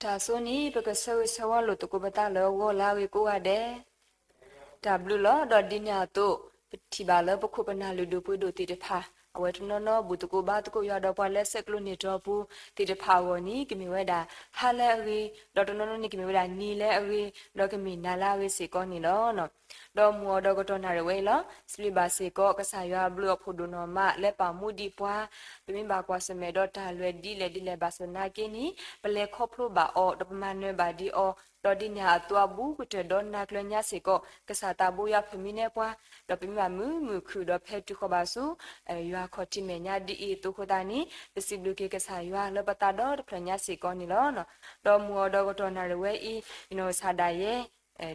တၢ်ဆိန့ၣ် ပကဆၢဂ့ၤဆၢဝါလိာ်သကိးပသးလၢအဂီၢ်လၢအဂ့ၤကိးဂၤဒဲး တၢ်ဘျုးလီၤ. ဒီးဒ်န့ၣ်အသိး ပထံၣ်ဘၣ်လၢပခိၣ်ပနၢ်လုၢ်ဒိၣ်ပှ့ၤဒိၣ်သ့ၣ်တဖၣ် အဝဲတနီၤနီၤဘူၣ်သကိးဘါသကိးယွၤဒီးပှၤလၢဆဲးကျိးန့ၢ်တၢ်ပူၤသ့ၣ်တဖၣ်အဂီၢ်န့ၣ် ကမ့ၢ်ဝဲဒၣ်ဟါလၢအဂ့ၤ, ဒီးတနီၤနီၤန့ၣ်ကမ့ၢ်ဝဲဒၣ်နံၤလၢအဂ့ၤ, ဒီးကမ့ၢ်နၤလၢအဂ့ၤစ့ၢ်ကီးန့ၣ်လီၤ. ဒီးမုၢ်အီၤဒီးကတီၢ်နၣ်ရံၣ်ဝဲအံၤလီၤ. စံးဘျုးဘၣ်စ့ၢ်ကီး ကစၢ်ယွၤအဘျုးအဖှိၣ်ဒိၣ်နီၢ်မးလၢပာ်မူဒံးပှၤ, ပမ့ၢ်ဘၣ်ကွၢ်ဆၢၣ်မဲာ်ဒီးတၢ်လွဲၢ်ဒ်လဲၣ်ဒ်လဲၣ်ဘၣ်ဆၣ်သနာ်က့န့ၣ် ပလဲၤခီဖျိဘၣ်အီၤ ဒီးပမၤနၢၤဘၣ်ဒံးအီၤ, ဒီးဒ်န့ၣ်အသိးအဘူးကတၢၢ်ဒီးနၤကျၢၤညါစ့ၢ်ကီး ကစၢ်သးဘိယွၤဖၢၣ်မံနဲပှၤ, ဒီးပမ့ၢ်ဘၣ်မုာ်မုာ်ခုၣ်ဒီးဖဲတုၤဃီၤဘၣ်ဆူ ယွၤခီၣ်ထံးမဲာ်ညါဒ်အံၤအသိးအဃိသတးန့ၣ် ပစံးဘျုးက့ၤကစၢ်ယွၤလၢပသးဒီတဖျၢၣ်ညါစ့ၢ်ကီးန့ၣ်လီၤ. ဒီးမုၢ်အီၤဒီးကတီၢ်နၣ်ရံၣ်ဝဲအံၤ ယနီၢ်ကစၢ်ဒၣ်ယဲ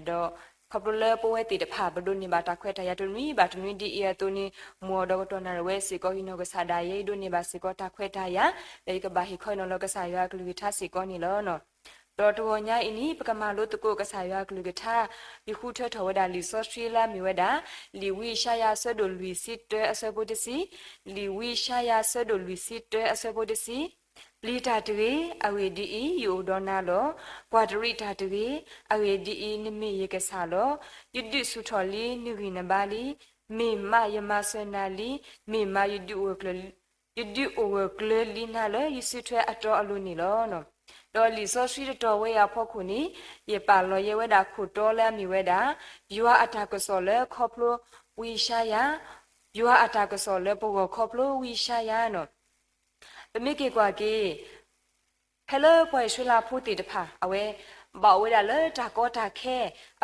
ဒီးခီဖျိလၢပဝဲသ့ၣ်တဖၣ် ပဒိးန့ၢ်ဘၣ်တၢ်ခွဲးတၢ်ယာ်တနွံဘၣ်တနွံဒ်အံၤအသိးန့ၣ် မုၢ်အီၤဒီးကတီၢ်နၣ်ရံၣ်ဝဲစ့ၢ်ကီး ယနီၢ်ကစၢ်ဒၣ်ယဲ ယဒိးန့ၢ်ဘၣ်စ့ၢ်ကီးတၢ်ခွဲးတၢ်ယာ် ဒီးယကဘၣ်ဟ့ၣ်ခီယနီၢ်လၢကစၢ်ယွၤအကလုၢ်ကထါစ့ၢ်ကီးန့ၣ်လီၤ. ဒီးတဂီၤညါအံၤန့ၣ် ပကမၤလိသကိးကစၢ်ယွၤအကလုၢ်ကထါ, ယဃုထၢထီၣ်ဝဲဒၣ်လံာ်စီဆှံလၢအမ့ၢ်ဝဲဒၣ် လံာ်ဝံယၡါယၤအဆၢဒိၣ်လွံၢ်ဆံတၢအဆၢဖိတဆံ, လံာ်ဝံယၡါယၤအဆၢဒိၣ်လွံၢ်ဆံတၢအဆၢဖိတဆံ, ပျံၤတၢ်တဂ့ၤ, အဂ့ၢ်ဒ်အံၤ, ယအိၣ်ဒီးနၤလီၤ. ကွၢ်တရံးတၢ်တဂ့ၤ, အဂ့ၢ်ဒ်အံၤ, နမ့ၢ်ယကစၢ်လီၤ. ယဒုးဆူၣ်ထီၣ်လံနဂံၢ်နဘါလံ, မ့ၢ်မးယမၤစၢၤနၤလံ, မ့ၢ်မး ယဒုးအိၣ်ဂၢၢ်ကျၢၤလံနၤလၢယစုထွဲအတီအလိၤန့ၣ်လီၤ. ဒီးလံာ်စီဆှံတတီၤဝဲအံၤအဖီခိၣ်န့ၣ် ယပာ်လီၤယဲဝဲဒၣ်ခိၣ်တီလၢအမ့ၢ်ဝဲဒၣ် ယွၤအတၢ်ကစီၣ်လၢခီဖျိဝံယၡါယၤ, ယွၤအတၢ်ကစီၣ်လၢပဂီၢ်ခီဖျိဝံယၡါယၤန့ၣ် ပမ့ၢ်က့ၤကွၢ်က့ၤ ဖဲလၢပှၤအံၣ်စရ့လးဖိသ့ၣ်တဖၣ် အဝဲ ဘၣ်အိၣ်ဝဲဒၣ်လၢတၢ်ကီတၢ်ခဲ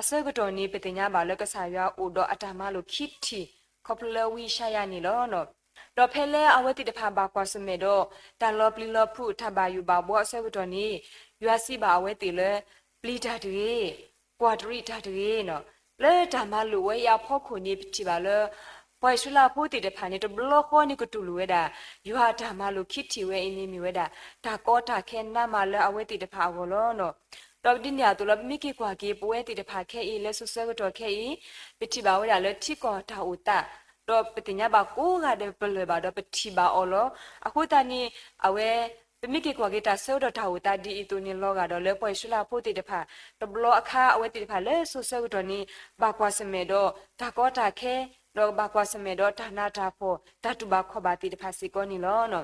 အဆၢကတီၢ်န့ၣ် ပသ့ၣ်ညါဘၣ်လၢကစၢ်ယွၤအိၣ်ဒီးအတၢ်မၤလိာ်ခံထံၣ် ခီဖျိလၢဝံယၡါယၤန့ၣ်လီၤ. ဒီးဖဲလၢအဝဲသ့ၣ်တဖၣ်ဘၣ်ကွၢ်ဆၢၣ်မဲာ်ဒီး တၢ်လီၤပျံၤလီၤဖုးတၢ်ဘၣ်ယိၣ်ဘၣ်ဘှီအဆၢကတီၢ်န့ၣ် ယွၤစံးဘၣ်အဝဲသ့ၣ်လၢ ပျံၤတၢ်တဂ့ၤ, ကွၢ်တရံးတၢ်တဂ့ၤန့ၣ် လၢတၢ်မၤလိာ်ဝဲအံၤအဖီခိၣ်န့ၣ် ပထံၣ်ဘၣ်လၢ ပှၤအံၣ်စရ့လးဖိသ့ၣ်တဖၣ်န့ၣ် တဘျီဃီန့ၣ်ကတူၢ်လိာ်ဝဲဒၣ် ယွၤအတၢ်မၤလိာ်ခံထံၣ်ဝဲအံၤန့ၣ်မ့ၢ်ဝဲဒၣ် တၢ်ကီတၢ်ခဲနးမးလၢအဝဲသ့ၣ်တဖၣ်အဂီၢ်လီၤ. ဒီးဒ်န့ၣ်အသိးလီၤ ပမ့ၢ်က့ၤကွၢ်က့ၤ ပဝဲသ့ၣ်တဖၣ်ခဲအံၤလၢစိၤဆၢကတီၢ်ခဲအံၤ ပထံၣ်ဘၣ်ဝဲဒၣ်လၢထံကီၢ်တၢ်အိၣ်သး ဒီးပသ့ၣ်ညါဘၣ်ကိးဂၤဒဲးပလၢၢ်ဘၣ်ဒီးပထံၣ်ဘၣ်အီၤလီၤ. အဃိသတးန့ၣ် အဝဲ ပမ့ၢ်က့ၤကွၢ်က့ၤတၢ်ဆၢကတီၢ်တၢ်အိၣ်သးဒ်အံၤအသိးန့ၣ်လီၤဂာ်ဒီးလၢပှၤအံၣ်စရ့လးဖိသ့ၣ်တဖၣ် တဘျီအခါအဝဲသ့ၣ်တဖၣ်လၢစိၤဆၢကတီၢ်န့ၣ် ဘၣ်ကွၢ်ဆၢၣ်မဲာ်ဒီးတၢ်ကီတၢ်ခဲ ဒီးဘၣ်ကွၢ်ဆၢၣ်မဲာ်ဒီးတၢ်နးတၢ်ဖှီၣ် တၢ်တူၢ်ဘၣ်ခီၣ်ဘၣ်သ့ၣ်တဖၣ်စ့ၢ်ကီးန့ၣ်လီၤ.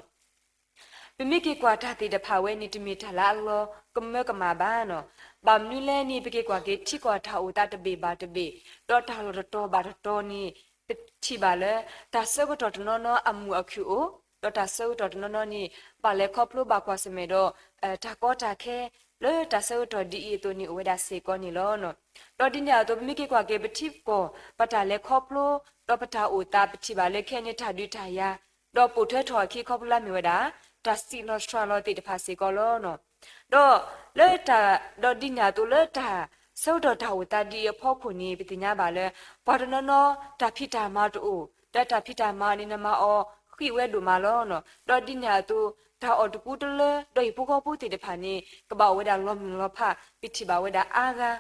ပမ့ၢ်က့ၤကွၢ်တၢ်သ့ၣ်တဖၣ်ဝဲန့ၣ် တမ့ၢ်တၢ်လၢအလီၤကမၢကမၣ်ဘၣ်န့ၣ်. ဘၣ်မနုၤလဲၣ်န့ၣ် ပက့ၤကွၢ်က့ၤထံကီၢ်တၢ်အိၣ်သးတဘ့ၣ်ဘၣ်တဘ့ၣ် ဒီးတၢ်လီၢ်တတီၤဘၣ်တတီၤန့ၣ် ပထံၣ်ဘၣ်လၢ တၢ်ဆၢကတီၢ်တနီၤနီၤအမုာ်အခုၣ်အိၣ်, ဒီးတၢ်ဆၢကတီၢ်တနီၤနီၤန့ၣ် ဘၣ်လဲၤခီဖျိဘၣ်ကွၢ်ဆၢၣ်မဲာ်ဒီး တၢ်ကီတၢ်ခဲ လၢတၢ်ဆၢကတီၢ်ဒ်အံၤအသိးန့ၣ် အိၣ်ဝဲဒၣ်စ့ၢ်ကီးန့ၣ်လီၤ. ဒီးဒ်န့ၣ်အသိး ပမ့ၢ်က့ၤကွၢ်က့ၤပထံကီၢ် ပတၢ်လဲၤခီဖျိ ဒီးပတၢ်အိၣ်သး ပထံၣ်ဘၣ်လၢခဲအံၤန့ၣ် တၢ်ဒုးတၢ်ယၤ ဒီးပိာ်ထွဲထီၣ်အခံခီဖျိလၢမ့ၢ်ဝဲဒၣ် တၢ်စံးလီၤစှၤလီၤသ့ၣ်တဖၣ်စ့ၢ်ကီးလီၤ. ဒီးလၢတၢ် ဒီးဒ်န့ၣ်အသိးလၢတၢ်ဆၢကတီၢ်တၢ်အိၣ်သးဒ်အံၤအဖီခိၣ်န့ၣ် ပသ့ၣ်ညါဘၣ်လၢ ပှၤတနီၤနီၤ တၢ်ဖံးတၢ်မၤတအိၣ်, ဒီးတၢ်ဖံးတၢ်မၤန့ၣ် နမၤအီၤဃံးဝဲဒိၣ်မးလီၤ. ဒီးဒ်န့ၣ်အသိး တၢ်အီၣ်တကူတလၢ ဒီးဟံၣ်ဖိဃီဖိသ့ၣ်တဖၣ်န့ၣ် ကဘၣ်အိၣ်ဝဲဒၣ်လီၤမုၢ်လီၤဖး ပထံၣ်ဘၣ်ဝဲဒၣ်အါဂၤ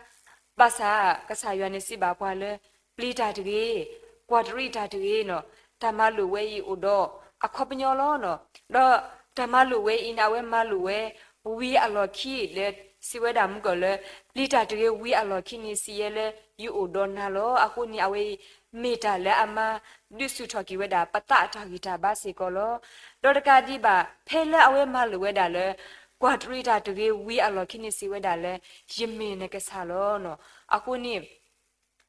ဘၣ်ဆၣ် ကစၢ်ယွၤန့ၣ်စံးဘၣ်ပှၤလၢ ပျံၤတၢ်တဂ့ၤ, ကွၢ်တရံးတၢ်တဂ့ၤန့ၣ်. တၢ်မၤလိာ်ဝဲအံၤအိၣ်ဒီးအခီပညီလီၤ. ဒီးတၢ်မၤလိာ်ဝဲအံၤန့ၣ် အဝဲမၤလိာ်ဝဲ ဝံၤအလီၢ်ခံဒီး စံးဝဲဒၣ်မုၢ်ကီၢ်လၢ ပျံၤတၢ်တဂ့ၤ ဝံၤအလီၢ်ခံန့ၣ် စံးယဲလၢ ယအိၣ်ဒီးနၤလီၤ. အဃိန့ၣ် အဝဲအံၤ မ့ၢ်တၢ်လၢအမၤ ဒုးဆူၣ်ထီၣ်က့ၤဝဲဒၣ် ပသးအတၢ်ဂံၢ်တၢ်ဘါစ့ၢ်ကီးလီၤ. ဒီးတကးဒံးဘၣ် ဖဲလၢအဝဲမၤလိာ်ဝဲဒၣ်လၢ ကွၢ်တရံးတၢ်တဂ့ၤ ဝံၤအလီၢ်ခံန့ၣ် စံးဝဲဒၣ်လၢ ယမ့ၢ်နကစၢ်လီၤ. အဃိန့ၣ်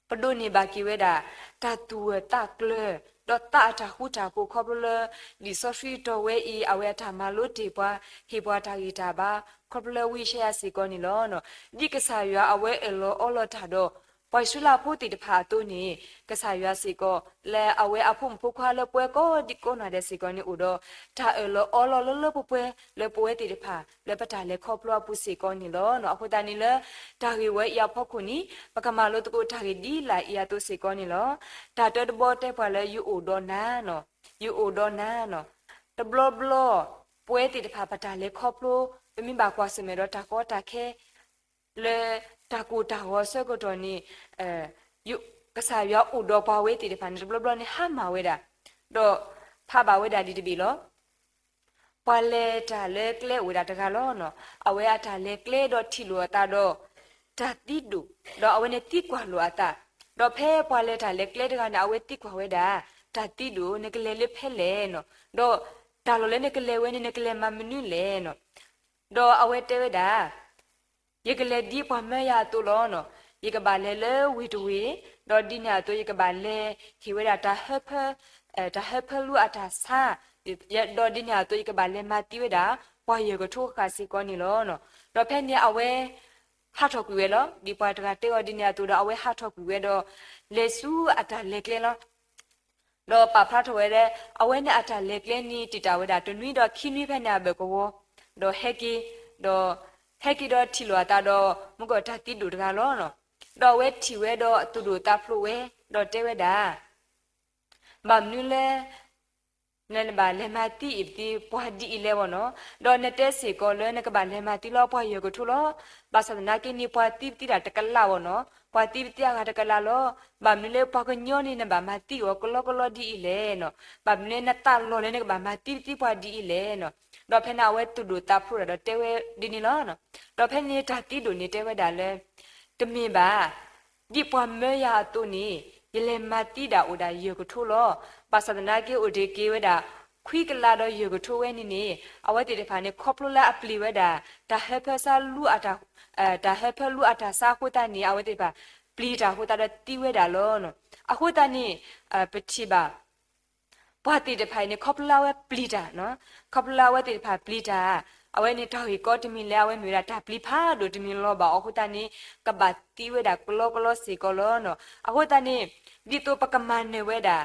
ပဒိးန့ၢ်ဘၣ်က့ၤဝဲဒၣ် တၢ်သူၣ်ဂၢၢ်သးကျၢၤ ဒီးသးအတၢ်ဃူတၢ်ဖိးခီဖျိလၢ လံာ်စီဆှံတီၤဝဲအံၤ အဝဲအတၢ်မၤလိတ့ၢ်ပှၤ ဟ့ၣ်ပှၤတၢ်ဂံၢ်တၢ်ဘါ ခီဖျိလၢဝံယၡါယၤစ့ၢ်ကီးန့ၣ်လီၤ. ဒ်ကစၢ်ယွၤအဝဲအၢၣ်လီၤအီလီၤတၢ်ဒီး ပှၤအံၣ်စရ့လးဖိသ့ၣ်တဖၣ်အသိးန့ၣ် ကစၢ်ယွၤစ့ၢ်ကီး လၢအဝဲအဖိမုၣ်ဖိခွါလၢပှၤကိးဒံကိးနီၢ်ဒဲးစ့ၢ်ကီးန့ၣ်အိၣ်ဒီး တၢ်အၢၣ်လီၤအီလီၤလၢလၢပှဲၤပှဲၤ လၢပဝဲသ့ၣ်တဖၣ်လၢပတၢ်လဲၤခီဖျိအပူၤစ့ၢ်ကီးန့ၣ်လီၤ. အဃိသတးန့ၣ်လၢ တၢ်ဂ့ၢ်ဝဲအံၤအဖီခိၣ်န့ၣ် ပကမၤလိသကိးတၢ်ဂ့ၢ်ဒ်လာ်အံၤအသိးစ့ၢ်ကီးန့ၣ်လီၤ. တၢ်တၢတဘီတဲပှၤလၢ ယအိၣ်ဒီးနၤန့ၣ်, ယအိၣ်ဒီးနၤန့ၣ်. တဘျီဘျီ ပဝဲသ့ၣ်တဖၣ်ပတၢ်လဲၤခီဖျိ ပမ့ၢ်ဘၣ်ကွၢ်ဆၢၣ်မဲာ်ဒီးတၢ်ကီတၢ်ခဲ လၢတၢ်ကိၢ်တၢ်ဂီၤအဆၢကတီၢ်န့ၣ် ကစၢ်ယွၤအိၣ်ဒီးပှၤဝဲသ့ၣ်တဖၣ်န့ၣ် တဘျီဘျီန့ၣ်ဟါမၢ်ဝဲဒၣ်, ဒီးဖးဘၣ်ဝဲဒၣ်လံာ်တဘ့ၣ်လီၤ. ပှၤလဲၤတၢ်လၢကျဲအိၣ်ဝဲဒၣ်တဂၤလီၤ. အဝဲအတၢ်လဲၤကျဲဒီးထံၣ်လိာ်အသးဒီး တၢ်သံဒိၣ်, ဒီးအဝဲန့ၣ်သံကွၢ်လိာ်အသး, ဒီးဖဲပှၤလဲၤတၢ်လဲၤကျဲတဂၤန့ၣ် အဝဲသံကွၢ်ဝဲဒၣ်, တၢ်သံဒိၣ်, နကလဲၤလၢဖဲလဲၣ်နီၤ, ဒီးတၢ်လီၢ်လၢနကလဲၤဝဲန့ၣ် နကလဲၤမၤမနုၤလဲၣ်နီၤ. ဒီးအဝဲတဲဝဲဒၣ်, ယကလဲၤဒ်ပှၤမၢယၤအသိးလီၤနီၤ. ယကဘၣ်လဲၤလၢဝ့ၢ်တဝ့ၢ်, ဒီးဒ်န့ၣ်အသိးယကဘၣ်လဲၤဟ့ၣ်ဝဲဒၣ်တၢ်ဟၢဖၢ, တၢ်ဟၢဖၢလူအတၢ်ဆါ, ဒီးဒ်န့ၣ်အသိးယကဘၣ်လဲၤမၤသံဝဲဒၣ် ပှၤယၢၢ်ကထိဃၣ်စ့ၢ်ကီးန့ၣ်လီၤ. ဒီးဖဲန့ၣ်အဝဲ ဟးထီၣ်ကွံာ်ဝဲလီၤ. ဒ်ပှၤတဂၤတဲအီၤဒ်န့ၣ်အသိးဒီး အဝဲဟးထီၣ်ကွံာ်ဝဲဒီး လဲၤဆူအတၢ်လဲၤကျဲလီၤ. ဒီးပာ်ဖျါထီၣ်ဝဲလၢ အဝဲန့ၣ်အတၢ်လဲၤကျဲန့ၣ် တံာ်တာ်ဝဲဒၣ်တနွံဒီးခံနွံဖဲန့ၣ်အဘၢၣ်ကဝီၤ, ဒီးဟဲက့ၤ, ဒီးဟဲက့ၤဒီးထံၣ်လိာ်အသးဒီး မုၢ်ကီၢ်တၢ်သံဒိၣ်တဂၤလီၤ. ဒီးအဝဲထံၣ်ဝဲဒီးသူၣ်ဒိၣ်သးဖျိးဝဲ, ဒီးတဲဝဲဒၣ်, ဘၣ်မနုၤလၢ နဘၣ်လဲၤမၤသံအံၤပသံပှၤဒ်အံၤလဲၣ်ဘၣ်နီၤ. ဒီးနတဲစ့ၢ်ကီးလၢနကဘၣ်လဲၤမၤသံလီၤပှၤယၢၢ်ကထိလီၤ. ဘၣ်ဆၣ်သနာ်က့န့ၣ် ပှၤသံပသံတၢ်တကလးဘၣ်နီၤ, ပှၤသံပသံအဂၤတကလးလီၤ. ဘၣ်မနုၤလၢပှၤကညီန့ၣ် နဘၣ်မၤသံအီၤကလီကလီဒ်အံၤလဲၣ်နီၤ. ဘၣ်မနုၤလၢနသးလီၤလၢနကဘၣ်မၤသံပသံပှၤဒ်အံၤလဲၣ်နီၤ. ဒီးဖဲန့ၣ်အဝဲသူၣ်ဒိၣ်သးဖျိးတၢ်ဒီးတဲဝဲဒ်န့ၣ်လီၤ. ဒီးဖဲန့ၣ်တၢ်သံဒိၣ်န့ၣ်တဲဝဲဒၣ်လၢ တမ့ၢ်ဘၣ်, ဒ်ပှၤမၢယၤအသိးန့ၣ် ယလဲၤမၤသံဒၣ်အိၣ်ဒၣ်ယၢၢ်ကထိလီၤ. ဘၣ်ဆၣ်သနာ်က့အိၣ်တ့ၢ်က့ၤဝဲဒၣ် ခွံကလးဒီးယၢၢ်ကထိဝဲန့ၣ်န့ၣ် အဝဲသ့ၣ်တဖၣ်န့ၣ် ခီဖျိလၢအပျံၤဝဲဒၣ် တၢ်ဟၢဖၢဆါလူအတၢ်, တၢ်ဟၢဖၢလူအတၢ်ဆါအဃိသတးန့ၣ် အဝဲသ့ၣ်တဖၣ် ပျံၤတၢ်အဃိသတးဒီးသံဝဲဒၣ်လီၤ. အဃိသတးန့ၣ် ပထံၣ်ဘၣ် ပှၤသ့ၣ်တဖၣ်အံၤန့ၣ် ခီဖျိလၢအဝဲပျံၤတၢ်, ခီဖျိလၢအဝဲသ့ၣ်တဖၣ်ပျံၤတၢ်, အဝဲန့ၣ်တၢ်ဂ့ၢ်ကီတမံၤလၢ အဝဲမ့ၢ်ဝဲဒၣ်တၢ်ပျံၤဖးဒိၣ်တမံၤလီၤဘၣ်အဃိသတးန့ၣ် ကဘၣ်သံဝဲဒၣ်ကလီကလီစ့ၢ်ကီးလီၤ. အဃိသတးန့ၣ် ဒ်သိးပကမၤနၢၤဝဲဒၣ်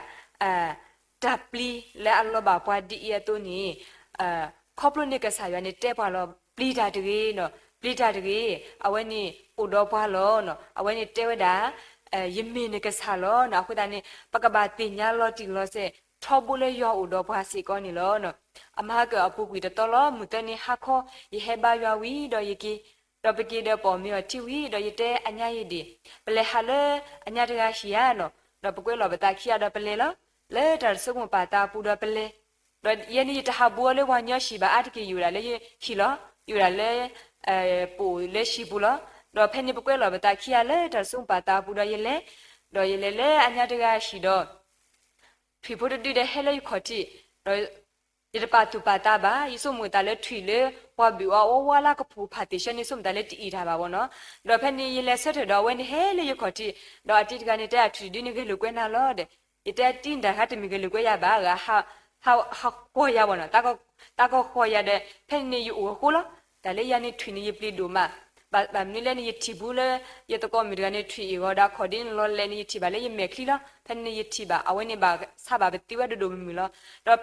တၢ်ပျံၤလၢအလီၤဘၣ်ပှၤဒ်အံၤအသိးန့ၣ် ခီဖျိန့ၣ်ကစၢ်ယွၤန့ၣ်တဲပှၤလီၤ, ပျံၤတၢ်တဂ့ၤ, ပျံၤတၢ်တဂ့ၤ, အဝဲန့ၣ်အိၣ်ဒီးပှၤလီၤ. အဝဲန့ၣ်တဲဝဲဒၣ် ယမ့ၢ်နကစၢ်လီၤ. အဃိသတးန့ၣ် ပကဘၣ်သ့ၣ်ညါလီၤတံၢ်လီၤဆဲး ထီဘိလၢယွၤအိၣ်ဒီးပှၤစ့ၢ်ကီးန့ၣ်လီၤ. အမၤကၢၢ်အပူၤကွံာ်တသီလီၤ. မုၢ်သၢနံၤဟါခီ ယဟဲဘါယွၤဝံၤဒီးယက့ၤ, ဒီးပက့ၤဒီးပိာ်မ့ၤအီၤထံဝံၤဒီး ယတဲအညါယဒ့ၣ်, ပလဲၤဟးလၢအညါတဂၤဟံၣ်ဧါနီၤ, ဒီးပကွဲလီၤပသးခံဂၤဒီးပလဲၤလီၤ. လၢတၢ်တဆိကမိၣ်ပာ်သးအပူၤဒီးပလဲၤ, ဒီးယဲန့ၣ်ယတဟးဘူးအီၤလၢပှၤကညီဟံၣ်ဘၣ်အါတက့ၢ်, ယအိၣ်ဒၣ်လၢယဟံၣ်လီၤ. ယအိၣ်ဒၣ်လၢ ပအိၣ်လၢဟံၣ်ပူၤလီၤ. ဒီးဖဲန့ၣ်ပကွဲလီၤပသးခံဂၤလၢတၢ်တဆိကမိၣ်ပာ်သးအပူၤဒီးယလဲၤ, ဒီးယလဲၤလၢအညါတဂၤဟံၣ်ဒီး ထွံၣ်ဖိတဒုဒီးဟဲလၢယခီၣ်ထံး, ဒီးယတပာ်သူၣ်ပာ်သးဘၣ်. ယဆိကမိၣ်သးလၢထွံၣ်လၢပှၤဘုၣ်အီၤအဝဲဝါလၢကပူၤဖးသ့ၣ်ဆၢန့ၣ် ဆိကမိၣ်သးလၢတအံၣ်တၢ်ဘၣ်ဘၣ်နီၤ. ဒီးဖဲန့ၣ်ယလဲၤဆၢထၢၣ်ဒီးအဝဲန့ၣ်ဟဲလၢယခီၣ်ထံး, ဒီးအတံၤတဂၤန့ၣ်တဲ ထွံၣ်တဒုန့ၣ်ဂဲၤလိာ်ကွဲနၤလီၤဒီး, ယတဲအတံၤန့ၣ်တၢ်ခါတမ့ၢ်ဂဲၤလိာ်ကွဲယၤဘၣ်, ဟးဃီၤယၤဘၣ်နီၤ, သးကဃီၤယၤဒီး ဖဲန့ၣ်န့ၣ်ယအိၣ်အဃိလီၤ. တၢ်လၢယၤန့ၣ်ထွံၣ်န့ၣ်ယပျံၤဒိၣ်မး, ဘၣ်မနုၤလဲၣ်န့ၣ် ယထံၣ်ဘူးလၢ ယသကိးမုၣ်တဂၤန့ၣ် ထွံၣ်အ့ၣ်ဂီၤဒီးအခီၣ်ဒ့န့ၣ်လီၤလဲၣ်န့ၣ် ယထံၣ်ဘၣ်လၢယမဲာ်ချံလီၤ. ဖဲန့ၣ်န့ၣ်ယထံၣ်ဘၣ် အဝဲန့ၣ်ဘၣ်ဆါဘၣ်ပသံဝဲဒိၣ်ဒိၣ်မုၢ်မုၢ်လီၤ.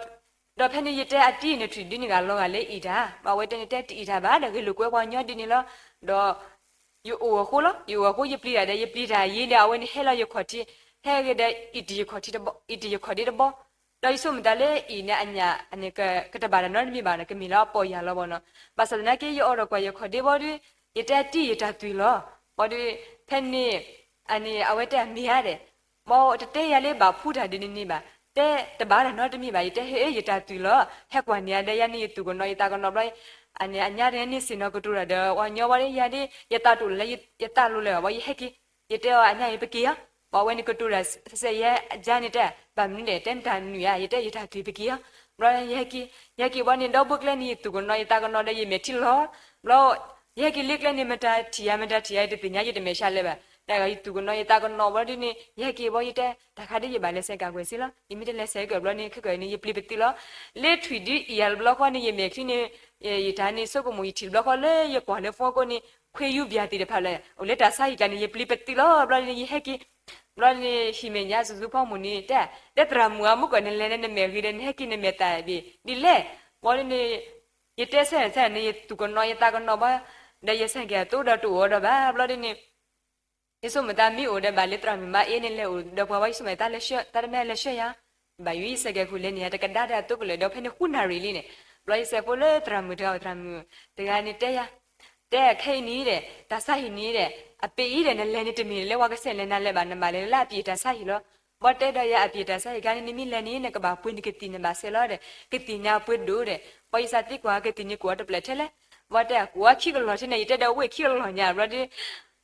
ဒီးဖဲန့ၣ်ယတဲအတံၤန့ၣ် ထွံၣ်ဒုန့ၣ်ဂၤလီၤဂာ်လၢအံၣ်တၢ်, ဘၣ်အဝဲတဲန့ၣ်တဲတအံၣ်တၢ်ဘၣ်ဒီး ဂဲၤလိာ်ကွဲပှၤကညီဒ်န့ၣ်လီၤ. ဒီး ယအိၣ်အဃိလီၤ, ယအိၣ်အဃိယပျံၤတၢ်ဒီး ယပျံၤတၢ်အယံၤဒီး အဝဲန့ၣ်ဟဲလီၤယခီၣ်ထံး, ဟဲဂ့ၤဒီး အံၣ်တယခီၣ်ဒ့တဘီ, ဒီးယဆိကမိၣ်သးလၢအံၣ်န့ၣ်အညၣ်န့ၣ် ကတဘၣ်တၢ်နီတမံၤဘၣ်နီၤ, ကမ့ၢ်လၢအပိာ်ယၤလီၤဘၣ်နီၤ. ဘၣ်ဆၣ်သနာ်က့ ယအိးထီၣ်ကွၢ်ယခီၣ်ဒ့ဘီဒီး ယတဲအတံၤယတၢ်သွံၣ်လီၤ. ဘီဒီး ဖဲန့ၣ် အန့ၣ် အဝဲတဲအမ့ၢ်ဧါဒီး ဘီတတဲယၤလၢဘၣ်ဖှူတၢ်ဒ်န့ၣ်န့ၣ်ဘၣ်, တဲတဘၣ်တၢ်နီတမံၤဘၣ်, ယတဲဟ့ၣ် ယတၢ်သွံၣ်လီၤ, ဟဲကွၢ်န့ၢ်ယၤဒီး ယၤန့ၣ်ယသူၣ်ကနိးယသးကနိးဘျီ, အန့ၣ် အညါတဂၤန့ၣ် ဆ့ၣ်နီၤကတိၤတၢ်ဒီး ပှၤကညီဘီဒီး ယၤဒီး ယသးတိၣ်လၢ ယသးလိၤလၢၤဘၣ် ဘီယဟဲက့ၤ, ယတဲအီၤအညါအံၤပက့ၤဧါ, ဘီအဝဲန့ၣ်ကတိၤတၢ်စဲးယဲအယါန့ၣ်တဲ ဘၣ်မနုၤလဲၣ် တဲနတၢ်နုာ်ဧါ, ယတဲယတၢ်သွံၣ်ပက့ၤဧါ, ဘျီယဟဲက့ၤ, ယဟဲက့ၤဘီန့ၣ် ဒီဘိကျဲန့ၣ် ယသူၣ်ကနိးယသးကနိးဒီး ယမဲာ်ထံလီၤ, ဘျီ ယဟဲက့ၤလၢကျဲန့ၣ် မတၤထံၣ်ယၤ မတၤထံၣ်ယၤ ယတသ့ၣ်ညါ ယတမဲာ်ဆှးလၢၤဘၣ်, တၢ်ဂၤယသူၣ်ကနိးယသးကနိးဘျီဒ်န့ၣ် ယဟဲက့ၤဘီ ယတဲ တၢ်ခါဒ်ယဘၣ်လဲၤဆဲးကၢ်ကွဲၢ်စ့လီၤ, ယမ့ၢ်တလဲၤဆဲးကၢ်ဘျီန့ၣ် ခဲကၢ်န့ၣ် ယပျံၤပသံလီၤ, လၢထွံၣ်ဒုအံၣ်ယၤတဘျီဃီန့ၣ် ယမဲာ်ချံန့ၣ် ယတၢ်န့ၣ် ဆိကမိၣ်ယထံၣ်တဘျီဃီလၢယကွၢ်လၢ phone ကိးန့ၣ် ခွ့ယူပၠးသ့ၣ်တဖၣ်လၢ အိၣ်လၢတၢ်ဆါဟံၣ်ကျါန့ၣ် ယပျံၤပသံလီၤ, ဘျီန့ၣ် ယဟဲက့ၤ, ဘျီန့ၣ် ဟံၣ်မဲာ်ညါစူၤစူၤဖီမုၢ်န့ၣ် တဲ တဲသရၣ်မုၣ်ဧါ မုၢ်ကီၢ်နလဲၤလၢနမဲာ်ဂ့ၤဒီး နဟဲက့ၤနမဲာ်သၣ်ဘ့ၣ်ဒ်လဲၣ်, ဘျီဒ်န့ၣ် ယတဲဆၢဆၢန့ၣ် ယသူၣ်ကနိးယသးကနိးဘၣ်, ဒီးယဆဲးကဲၤအသိဒီးတအိၣ်အီၤဒီးဘၣ်, ဘျီဒ်န့ၣ် ယဆိကမိၣ်သးမ့ၢ်အိၣ်ဒီးဘၣ်လၢသရၣ်မုၣ်မါအ့န့ၣ် လဲၤအိၣ်ဒီးပှၤဘၣ် ယဆိကမိၣ်သးလဲၤဆှၢ သးတမ့ၢ်လဲၤဆှၢယၤ, ဘၣ်ယိယဆဲးကဲၤခိၣ်လဲၤန့ၢ်ယၤတကဒါတၢ်အသိကလၢာ်ဒီး ဖဲန့ၣ်ဃုနၣ်ရံၣ်လံန့ၣ်, ဘျီယစဲးဖိလၢသရၣ်မုၣ်တဂၤ သရၣ်မုၣ်တဂၤန့ၣ်တဲယၤ, တဲခဲအံၤန့ၣ်ဒီး တၢ်ဆါဟံၣ်န့ၣ်ဒီး အပ့ၤအံၤဒီး နလဲၤန့ၣ်တမ့ၢ်လၢပှၤကဆဲးလဲၤနၤလၢၤဘၣ်, နဘၣ်လဲၤလၢအပျံၤတၢ်ဆါဟံၣ်လီၤ, ဘျီတဲဒီးယၤ အပျံၤတၢ်ဆါဟံၣ်ခါန့ၣ် နမ့ၢ်လဲၤန့ၣ် နကဘၣ်ပှ့ၤနကသံၣ် နဘၣ်ဆဲးလီၤဒီး ကသံၣ်ညါပှ့ၤဒိၣ်ဒီး ဘၣ်ယသံကွၢ်ကသံၣ်န့ၣ် ကူၣ်အီၤတဖျၢၣ်ထဲလဲၣ်, ဘၣ်တဲ ကူၣ်အီၤခံကလီၢ်ထဲန့ၣ် ယတဲဒီးဝ့ၢ်ခံကလီၢ်ညါ ဘျီဒီး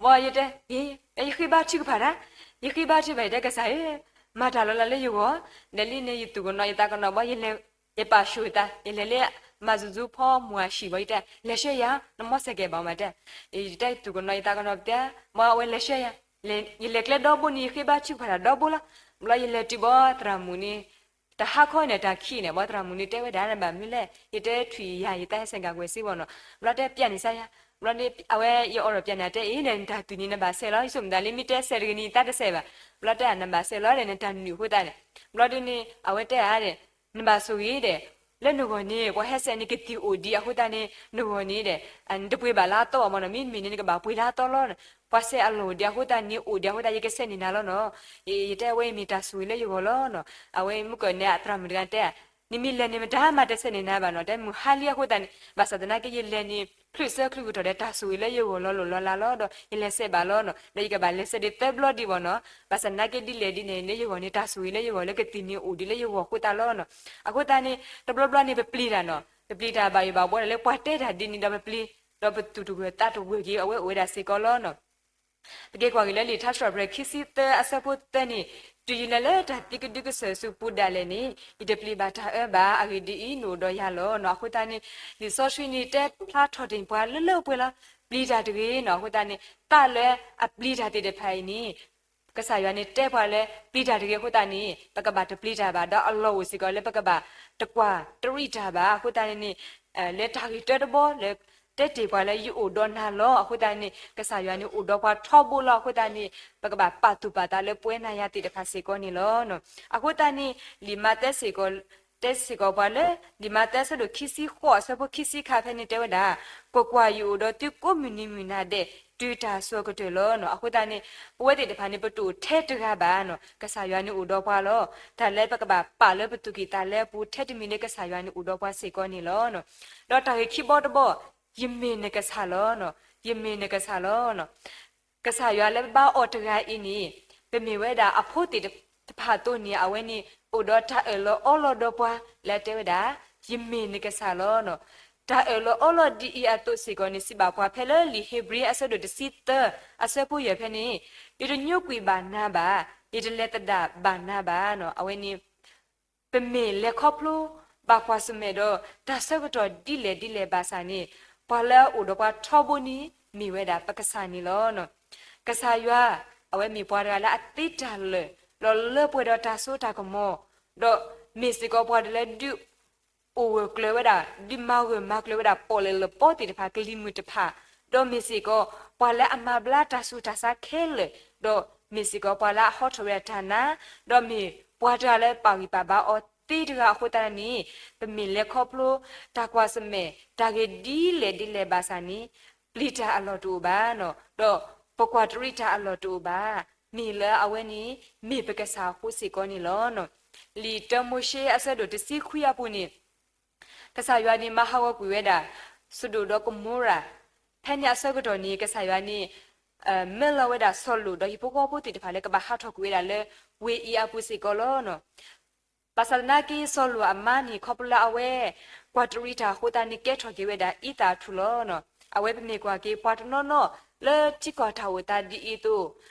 ဘၣ်ယတဲ ယဃ့ဘါထုကဖၣ်တၢ်, ယဃ့ဘါထုကဖၣ် ယတဲကစၢ်ဧၢ, မၤတၢ်လီၤလးလၢယဂီၢ်, ဒီးလံန့ၣ် ယသူၣ်ကနီၤယသးကနီၤ ဘၣ်ယလဲၤ ယပာ်ဆှၢယသး ယလဲၤလၢ မၤစူၤစူဖီမူၤအဟံၣ် ဘၣ်ယတဲ လဲၤဆှၢယၤ နမီစဲးကဲးဘၣ်မးတဲ, ယတဲယသူၣ်ကနီၤယသးကနီၤပတဲ, ဘၣ်အဝဲလဲၤဆှၢယၤ, ယလဲၤကျဲဒီဘိန့ၣ် ယဃ့ဘါထုကဖၣ်တၢ်ဒီဘိလီၤ, ဘျီယလဲၤတုၤဘၣ်သရၣ်မုၣ်န့ၣ် တဟါခီန့ၣ် တၢ်ခံးန့ၣ် ဘၣ်သရၣ်မုၣ်န့ၣ်တဲဝဲဒၣ် နဘၣ်မနုၤလဲၣ်, ယတဲထွံၣ်ယၤ ယသးဟဲစဲးကၤကွဲးစ့ဝီနီၤ, ဘျီတဲပျဲန့ၣ်စါယၤ, ဘျီန့ၣ် အဝဲယအိးထီၣ်ပျဲန့ၣ် အတဲအံၤန့ၣ် နတၢ်သူၣ်န့ၣ် နဘၣ်ဆဲးလီၤ, ယဆိကမိၣ်သးလၢမ့ၢ်တဲဆဲးတဂ့ၤန့ၣ် ယသးတဆဲးဘၣ်, ဘျီတဲ နဘၣ်ဆဲးလီၤ ဒီးနတၢ်နုာ်အဃိသတးန့ၣ်, ဘျီဒ်န့ၣ် အဝဲတဲဧါဒီး နဘၣ်ဆိၣ်ဂ့ၤဒီး လၢနဂီၢ်န့ၣ် ပှၤဟဲဆဲးန့ၣ် ကသံၣ်အိၣ်ဒံးအဃိသတးန့ၣ် နဂီၢ်န့ၣ်ဒီး နတပှ့ၤဘၣ်လၢအသီဘၣ်မးနီၤ, မ့တမ့ၢ်န့ၣ် နကဘၣ်ပှ့ၤလၢအသီလီၤ, ပှၤဆဲးအလီၢ်အိၣ်ဒံးအဃိသတးန့ၣ် အိၣ်ဒံးအဃိသတး ယကဆဲးန့ၢ်နၤလီၤနီၤ, ယတဲအဝဲအံၤမ့ၢ်တၢ်ဆိၣ်ဂ့ၤလၢယဂီၢ်လီၤနီၤ, အဝဲမုၢ်ကၢၢ်န့ၣ် အသရၣ်မုၣ်တဂၤတဲ နမ့ၢ်လဲၤန့ၣ် မတၤမၤတဆဲးန့ၢ်နၤဘၣ်နီၤ, တဲမုၢ်ဟါလံအဃိသတးန့ၣ် ဘၣ်ဆၣ်သနာ်က့ ယလဲၤန့ၣ် ချုးဆၢချုးကတီၢ်ဒီး တၢ်ဆိၣ်ဂ့ၤလၢယဂီၢ်လီၤလိၢ်လီၤလးလီၤဒီး ယလဲၤဆဲးဘၣ်လီၤနီၤ, ဒီးယကဘၣ်လဲၤဆဲးဒံးသၢဘျီဒံးဘၣ်နီၤ, ဘၣ်ဆၣ်သနာ်က့ဒ်လဲၣ်ဒ်န့ၣ် လၢယဂီၢ်န့ၣ် တၢ်ဆိၣ်ဂ့ၤလၢယဂီၢ်လၢကသံၣ်န့ၣ်အိၣ်ဒံးလၢယဂီၢ်အဃိသတးလီၤနီၤ, အဃိသတးန့ၣ် တဘျီဘျီန့ၣ် ပပျံၤတၢ်နီၤ, ပပျံၤတၢ်ဘၣ်ယိၣ်ဘၣ်ဘှီဒီးလၢပှၤတဲတၢ်ဒ်န့ၣ်ဒီးပပျံၤ, ဒီးပသူၣ်တဂၢၢ်သးတဂၢၢ်က့ၤ အဝဲအိၣ်ဝဲဒၣ်စ့ၢ်ကီးလီၤနီၤ. ပက့ၤကွၢ်က့ၤလၢလံာ်ထါစံးပတြၢၤခံဆံသၢအဆၢဖိသၢန့ၣ်, တုၤယလဲၤလၢတၢ်သံကဒုကစၢၢ်ဆူပူၤဒၣ်လဲာ်န့ၣ်, ယတပျံၤဘၣ်တၢ်အၢဘၣ်, အဂ့ၢ်ဒ်အံၤ, နအိၣ်ဒီးယၤလီၤနီၤ. အဃိသတးန့ၣ် လံာ်စီဆှံန့ၣ် တဲဖျါထီၣ်တ့ၢ်ပှၤလၢလၢပှဲၤပှဲၤလီၤ, ပျံၤတၢ်တဂ့ၤနီၤ. အဃိသတးန့ၣ် တၢ်လၢအပျံၤတၢ်သ့ၣ်တဖၣ်အံၤန့ၣ် ကစၢ်ယွၤန့ၣ်တဲပှၤလၢ ပျံၤတၢ်တဂ့ၤအဃိသတးန့ၣ် ပကဘၣ်တပျံၤတၢ်ဘၣ်, ဒီးအလီၢ်အိၣ်စ့ၢ်ကီးလၢပကဘၣ်တကွၢ်တရံးတၢ်ဘၣ်. အဃိသတးန့ၣ်န့ၣ် လၢတၢ်ဂ့ၢ်တၢတဘီလၢ တဲတ့ၢ်ပှၤလၢယအိၣ်ဒီးနၤလီၤ. အဃိသတးန့ၣ် ကစၢ်ယွၤန့ၣ်အိၣ်ဒီးပှၤထီဘိလီၤ. အဃိသတးန့ၣ် ပကဘၣ်ပာ်သူၣ်ပာ်သးလၢပဝဲနၤယၤသ့ၣ်တဖၣ်စ့ၢ်ကီးန့ၣ်လီၤ. အဃိသတးန့ၣ် လံာ်မးသဲစ့ၢ်ကီး တဲစ့ၢ်ကီးပှၤလၢ လံာ်မးသဲအဆၢဒိၣ်ခံဆံဃိးအဆၢဖိခံဆံခါဖဲန့ၣ်တဲဝဲဒၣ်, ကွၢ်ကွၢ်, ယအိၣ်ဒီးသုကိးမုၢ်နံၤမုၢ်နၤဒဲး တုၤတၢ်ဆိးကတၢၢ်လီၤနီၤ. အဃိသတးန့ၣ် ပဝဲသ့ၣ်တဖၣ်န့ၣ် ပတအိၣ်ထဲတဂၤဘၣ်နီၤ, ကစၢ်ယွၤန့ၣ်အိၣ်ဒီးပှၤလီၤ. တၢ်လၢပကဘၣ်ပာ်လၢပသူၣ်ကံၢ်သးလဲအပူၤ ထဲတမံၤလၢကစၢ်ယွၤန့ၣ်အိၣ်ဒီးပှၤစ့ၢ်ကီးန့ၣ်လီၤ. ဒီးတၢ်ဂ့ၢ်ခံဘီတဘီ, ယမ့ၢ်နကစၢ်လီၤ. ယမ့ၢ်နကစၢ်လီၤ. ကစၢ်ယွၤလၢပဘါအီၤတဂၤအံၤန့ၣ် ပမ့ၢ်ဝဲဒၣ်အဖိသ့ၣ်တဖၣ်အသိးန့ၣ် အဝဲန့ၣ် အိၣ်ဒီးတၢ်အၢၣ်လီၤအီလီၤဒီးပှၤ လၢအတဲဝဲဒၣ် ယမ့ၢ်နကစၢ်လီၤ. တၢ်အၢၣ်လီၤအီလီၤဒ်အံၤအသိးစ့ၢ်ကီးန့ၣ် စံးဘၣ်ပှၤဖဲလၢလံာ်ဧ့ၤဘြံၤအဆၢဒိၣ်တဆံသၢ အဆၢဖိယဲၢ်ဖဲန့ၣ်, ယတညိကွံာ်ဘၣ်နၤဘၣ်, ယတလဲၤသဒၣ်ဘၣ်နၤဘၣ်နီၤ. အဝဲန့ၣ် ပမ့ၢ်လဲၤခီဖျိ ဘၣ်ကွၢ်ဆၢၣ်မဲာ်ဒီး တၢ်ဆၢကတီၢ်ဒ်လဲၣ်ဒ်လဲၣ်ဘၣ်ဆၣ်န့ၣ်, ပှၤလၢအအိၣ်ဒီးပှၤထီဘိန့ၣ် မ့ၢ်ဝဲဒၣ်ပကစၢ်န့ၣ်လီၤ. ကစၢ်ယွၤ အဝဲမ့ၢ်ပှၤတဂၤလၢအသ့တၢ်လၢာ် ဒီးလၢပှဲၤဒီးတၢ်စိတၢ်ကမီၤ, ဒီးမ့ၢ်စ့ၢ်ကီးပှၤတဂၤလၢဒုး အိၣ်ဂၢၢ်ကျၢၤဝဲဒၣ် ဒုးမၤဂၢၢ်မၤကျၢၤဝဲဒၣ် ပီၣ်လဲၣ်လၢပီသ့ၣ်တဖၣ် ကလံၤမုၢ်တဖၣ်, ဒီးမ့ၢ်စ့ၢ်ကီး ပှၤလၢအမၤဘျါတၢ်ဆူးတၢ်ဆါခဲလၢာ်, ဒီးမ့ၢ်စ့ၢ်ကီးပှၤလၢအဟီထီၣ်ဝဲဒၣ်တၢ်နါ, ဒီးမ့ၢ်ပှၤတဂၤလၢပာ်ဂံၢ်ပာ်ဘါအီၤသ့တဂၤအဃိသတးန့ၣ်, ပမ့ၢ်လဲၤခီဖျိ တၢ်ကွၢ်ဆၢၣ်မဲာ် တၢ်ဂ့ၢ်ဒ်လဲၣ်ဒ်လဲၣ်ဘၣ်ဆၣ်န့ၣ်, ပျံၤတၢ်အလီၢ်တအိၣ်ဘၣ်နီၤ, ဒီးပကွၢ်တရံးတၢ်အလီၢ်တအိၣ်ဘၣ်, မ့ၢ်လၢအဝဲန့ၣ် မ့ၢ်ပကစၢ်အဃိစ့ၢ်ကီးန့ၣ်လီၤ. လံာ်တၢမိၤၡ့အဆၢဒိၣ်တဆံခွံအပူၤန့ၣ် ကစၢ်ယွၤန့ၣ် မၤဟးဂီၤကွံာ်ဝဲဒၣ် စဒိၣ်ဒီးကမိရၤ, ဖဲန့ၣ်အဆၢကတီၢ်န့ၣ် ကစၢ်ယွၤန့ၣ် မၢလီၤဝဲဒၣ်စီၤလိာ်ဒီးဟံၣ်ဖိဃီဖိသ့ၣ်တဖၣ်လၢကဘၣ်ဟးထီၣ်ကွံာ်ဝဲဒၣ်လၢ ဝ့ၢ်အံၤအပူၤစ့ၢ်ကီးလီၤ. ဘၣ်ဆၣ်သနာ်က့ စီၤလိာ်အမါန့ၣ် ခီဖျိလၢအဝဲ ကွၢ်တရံးတၢ်အဃိသတးန့ၣ် ကဲထီၣ်က့ၤဝဲဒၣ်အံသၣ်အထူၣ်လီၤ. အဝဲပမ့ၢ်ကွၢ်က့ၤ ပှၤတနီၤနီၤလၢထံကီၢ်တၢ်အိၣ်သးဒ်အံၤအသိး,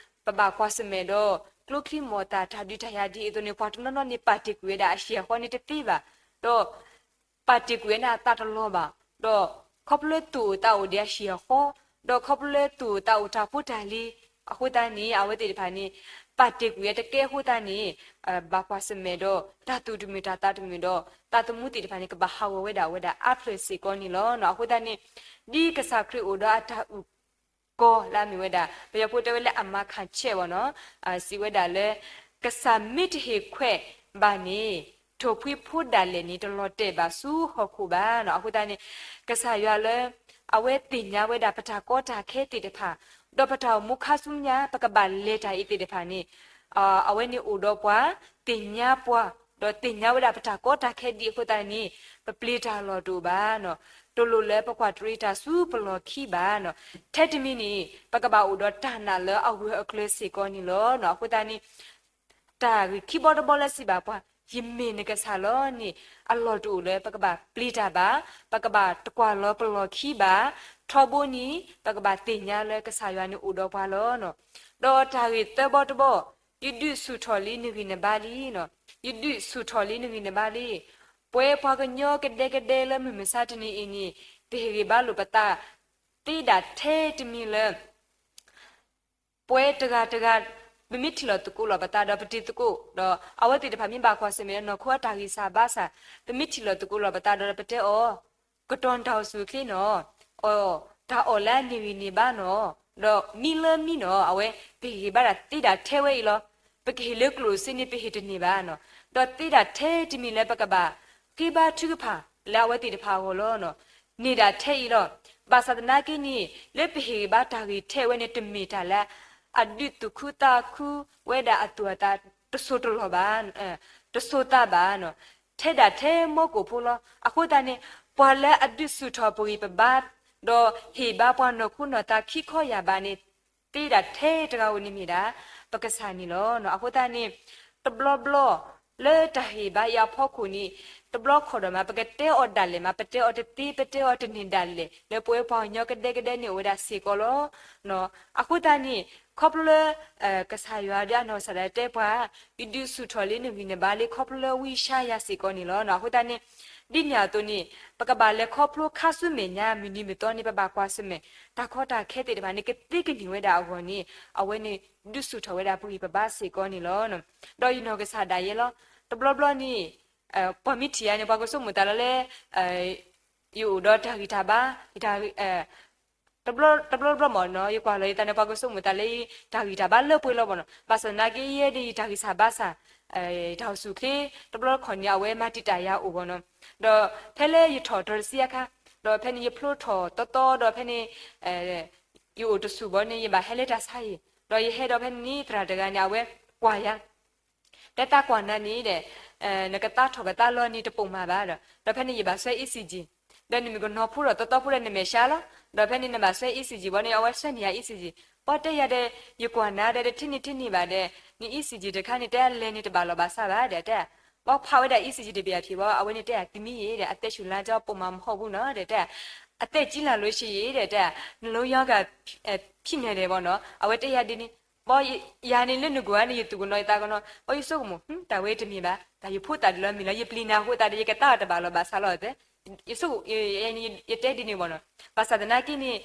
ပဘၣ်ကွၢ်ဆၢၣ်မဲာ်ဒီး ကျိချံမျိာ်သၣ်တၢ်ဒုးတၢ်ယၤဒ်အံၤအသိးန့ၣ် ပှၤတနီၤနီၤန့ၣ် ပာ်တ့ၢ်ကွံာ်ဝဲဒၣ်အဟံၣ်အဃီန့ၣ်တသ့ဘၣ်, ဒီး ပာ်တ့ၢ်ကွံာ်ဝဲဒၣ်အသးတလီၤဘၣ်, ဒီးခီဖျိလၢသူၣ်အိၣ်သးအိၣ်ဒံးအဟံၣ်အဃီ, ဒီးခီဖျိလၢသူၣ်အိၣ်သးအိၣ်တၢ်ဖိတၢ်လံၤအဃိသတးန့ၣ် အဝဲသ့ၣ်တဖၣ်န့ၣ် ပာ်တ့ၢ်ကွံာ်ဝဲတကဲအဃိသတးန့ၣ် ဘၣ်ကွၢ်ဆၢၣ်မဲာ်ဒီး တၢ်သူၣ်တမုာ်တၢ်သးတမုာ်ဒီး သးသမူသ့ၣ်တဖၣ်န့ၣ် ကဘၣ်ဟးဂီၤဝဲဒၣ်ဝဲဒၣ်အါဖျၢၣ်စ့ၢ်ကီးန့ၣ်လီၤ. အဃိသတးန့ၣ် ဒ်ကစၢ်ခရံာ်အိၣ်ဒီးအတၢ်အုၣ်ကီၤလၢအမ့ၢ်ဝဲဒၣ် ပယီၤဖိတဲဝဲလၢအမၤခၣ်ဆဲးဘၣ်နီၤ, စံးဝဲဒၣ်လၢ ကစၢ်မ့ၢ်တဟ့ၣ်ခွဲးဘၣ်န့ၣ် ထိၣ်ဖှံဖိဒၣ်လဲာ်န့ၣ် တလီၤတဲာ်ဘၣ်ဆူဟီၣ်ခိၣ်ဘၣ်နီၤ. အဃိသတးန့ၣ် ကစၢ်ယွၤလၢ အဝဲသ့ၣ်ညါဝဲဒၣ်ပတၢ်ကီတၢ်ခဲသ့ၣ်တဖၣ်, ဒီးပတၢ်အိၣ်မူခါဆူညါ ပကဘၣ်လဲၤတၢ်အံၤသ့ၣ်တဖၣ်န့ၣ် အဝဲန့ၣ်အိၣ်ဒီးပှၤ သ့ၣ်ညါပှၤ, ဒီးသ့ၣ်ညါဝဲဒၣ်ပတၢ်ကီတၢ်ခဲဒ်အဃိသတးန့ၣ် ပပျံၤတၢ်လီၢ်တအိၣ်ဘၣ်နီၤ, တလိၣ်လၢပကွၢ်တရံးတၢ်ဆူပလီၢ်ခံဘၣ်နီၤ. ထဲတမံၤန့ၣ် ပကဘၣ်အိၣ်ဒီးတၢ်နာ်လၢအဂၢၢ်အကျၢၤစ့ၢ်ကီးန့ၣ်လီၤ. အဃိသတးန့ၣ် တၢ်ဂ့ၢ်ခံဘီတဘီလၢစံးဘၣ်ပှၤ ယမ့ၢ်နကစၢ်လီၤန့ၣ် အလီၢ်တအိၣ်လၢပကဘၣ်ပျံၤတၢ်ဘၣ်, ပကဘၣ်တကွၢ်လီၤပလီၢ်ခံဘၣ်. ထီဘိန့ၣ် ပကဘၣ်သ့ၣ်ညါလၢကစၢ်ယွၤန့ၣ်အိၣ်ဒီးပှၤလီၤ. ဒီးတၢ်ဂ့ၢ်သၢဘီတဘီ, ယဒုးဆူၣ်ထီၣ်လံနဂံၢ်နဘါလံ, ယဒုးဆူၣ်ထီၣ်လံနဂံၢ်နဘါလံ. ပဝဲပှၤကညီကဒဲကဒဲလၢမုၢ်မဆါတနံၤအံၤန့ၣ် ပဟ့ၣ်ဂံၢ်ဘါလိာ်ပသး သ့ဒၣ်ထဲတမံၤလၢ ပဝဲတဂၤတဂၤ ပမ့ၢ်ထံၣ်လီၤသကိးလိာ်ပသးဒီးပတံၤသကိး, ဒီးအဝဲသ့ၣ်တဖၣ်မ့ၢ်ဘၣ်ကွၢ်ဆၢၣ်မဲာ်ဒီးနီၢ်ခိအတၢ်ဂံၢ်စၢ်ဘါစၢ်, ပမ့ၢ်ထံၣ်လီၤသကိးလိာ်ပသးဒီးပတဲအီၤ, ကတီၤနတၢ်အိၣ်ဆူၣ်အိၣ်ချ့နီၤ, အီၤ, တၢ်အီၣ်လၢအန့ၢ်ဂံၢ်န့ၢ်ဘါနီၤ, ဒီးမံလၢမံနီၤ, အဝဲပဟ့ၣ်ဂံၢ်ဘါဒၣ်သ့ဒၣ်ထဲဝဲအံၤလီၤ. ပကဟ့ၣ်လၢကျိၣ်စ့န့ၣ် ပဟ့ၣ်တန့ၢ်ဘၣ်နီၤ, ဒီးသ့ဒၣ်ထဲတမံၤလၢပကဘၣ်ဃ့ဘါထုကဖၣ်လၢအဝဲသ့ၣ်တဖၣ်အဂီၢ်လီၤ. န့ၢ်ဒၣ်ထဲအံၤလီၤ. ဘၣ်ဆၣ်သနာ်က့န့ၣ် လၢပဟ့ၣ်ဂံၢ်ဘါတၢ်ဂ့ၢ်ထဲဝဲန့ၣ် တမ့ၢ်တၢ်လၢ အဒုးသူၣ်ခုသးခုဝဲဒၣ်အသူၣ်အသးတစိၢ်တလီၢ်ဘၣ်, တစိၢ်သးဘၣ်, ထဲဒၣ်ထဲမီကိၣ်ဖိလီၤ. အဃိသတးန့ၣ် ပှၤလၢအဒုးဆူၣ်ထီၣ်ပဂံၢ်ပဘါ ဒီးဟ့ၣ်ဘါပှၤနီၢ်ခိနီၢ်သးခံခီယၢ်ဘးန့ၣ် သ့ဒၣ်ထဲတဂၤဧိၤန့ၣ်မ့ၢ်ဒၣ် ပကစၢ်န့ၣ်လီၤ. အဃိသတးန့ၣ် တဘျီဘျီ လၢတၢ်ဟ့ၣ်ဘါအံၤအဖီခိၣ်န့ၣ် တဘျီခီၣ်ဒီးမး ပကတဲအီၤဒၣ်လဲာ်မး ပတဲအီၤတသ့ ပတဲအီၤတန့ၢ်ဒၣ်လဲာ် လၢပဝဲပှၤကညီကဒဲကဒဲန့ၣ်အိၣ်ဝဲဒၣ်စ့ၢ်ကီးလီၤ. အဃိသတးန့ၣ် ခီဖျိလၢ ကစၢ်ယွၤဒုးအနီၢ်ကစၢ်ဒၣ်တဲပှၤ ယဒုးဆူၣ်ထီၣ်လံနဂံၢ်နဘါလံ ခီဖျိလၢဝံယၡါယၤစ့ၢ်ကီးန့ၣ်လီၤ. အဃိသတးန့ၣ် ဒ်န့ၣ်အသိးန့ၣ် ပကဘၣ်လဲၤခီဖျိခါဆူမဲာ်ညါ မုၢ်နံၤမုၢ်သီန့ၣ် ပဘၣ်ကွၢ်ဆၢၣ်မဲာ် တၢ်ကီတၢ်ခဲသ့ၣ်တဖၣ်န့ၣ် ကသ့ကန့ၢ်ဝဲဒၣ်အဂီၢ်န့ၣ် အဝဲန့ၣ်ဒုးဆူၣ်ထီၣ်ဝဲဒၣ်ပဂံၢ်ပဘါစ့ၢ်ကီးန့ၣ်လီၤ. ဒီးယနီၢ်ကစၢ်ဒၣ်ယဲလီၤ. တဘျီဘျီန့ၣ် ပှၤမ့ၢ်ထံၣ်ယၤန့ၣ် ပှၤကဆိကမိၣ်သးလီၤလၢ ယအိၣ်ဒီးတၢ်ဂံၢ်တၢ်ဘါ တဘျီတဘျီမ့ၢ်နီၤ ယကွၢ်လီၤယသးန့ၣ် ပှၤကဆိကမိၣ်သးလၢယတၢ်ဂံၢ်တၢ်ဘါလၢပှဲၤလီၤမ့ၢ်နီၤ. ဘၣ်ဆၣ်သနာ်က့ ယဲဒၣ်ယတၢ်ဂံၢ်စၢ်ဘါစၢ် တၢ်အိၣ်ဆူၣ်အိၣ်ချ့ တဘျီတခီၣ်န့ၣ် အဝဲမၤတံာ်တာ်ယၤအိၣ်ဘၣ်နီၤ. ဒီးဖဲလၢယထီၣ်တြီဆံအခါ ဒီးဖဲန့ၣ်ယဖျိထီၣ်တီတီဒီးဖဲန့ၣ် ယအိၣ်တဆူၣ်ဘၣ်န့ၣ် ယဘၣ်ဟဲလၢတၢ်ဆါဟံၣ် ဒီးယဟဲဒီးဖဲန့ၣ် သရၣ်တဂၤန့ၣ် အဝဲကွၢ်ယၤ တဲသးကွၢ်နၤန့ၣ်ဒီး နကသါထီၣ်ကသါလီၤန့ၣ် တပိာ်မးဘၣ်ဒီး ဒီးဖဲန့ၣ်ယဘၣ်ဆွဲ E C G ဒီးနမ့ၢ်ကနီၤဖိဒီးတီတီဖိဒီးနမဲာ်ဆှးလီၤ. ဒီးဖဲန့ၣ်နဘၣ်ဆွဲ E C G ဘၣ်န့ၣ် အဝဲဆွဲန့ၢ်ယၤ E C G ပှၤတဲယၤဒီး ယကွၢ်နၤဒီး တထံၣ်န့ၢ်ထံၣ်န့ၢ်ဘၣ်ဒီး န E C G တခါန့ၣ် တဲလဲၤန့ၣ်တဘၣ်လီၤဘၣ်စးဘၣ်ဒီး တဲ ပှၤဖးဝဲဒၣ် E C G တဘ့ၣ်အဖံးဘၣ် အဝဲန့ၣ်တဲ သမီးရေ ဒီး အသက်ရှူလမ်းကြောင်း ပုံမှန်မဟုတ်ဘူးနော် ဒီး တဲ အသက်ကြီးလာလို့ရှိရင် ဒီး တဲ နှလုံးရောဂါ ဖြစ်နေတယ်ပေါ့နော် အဝဲတဲယၤဒ်န့ၣ် ဘီ ယၤန့ၣ်လၢနဂီၢ်န့ၣ် ယသူၣ်ကနီၤယသးကနီၤ ဘီယဆိကမိၣ် တၢ်ဝဲတမ့ၢ်ဘၣ် တၢ်ယဖိသၣ်ဒ်လီၤမ့ၢ်လီၤ ယပျံၤနၤအဃိသတးဒီး ယကသါအီၤတဘၣ်လီၤဘၣ်စးလီၤ ယဆိကမိၣ် ယတဲဒ်န့ၣ်ဘၣ်နီၤ ဘၣ်ဆၣ်သနာ်က့န့ၣ်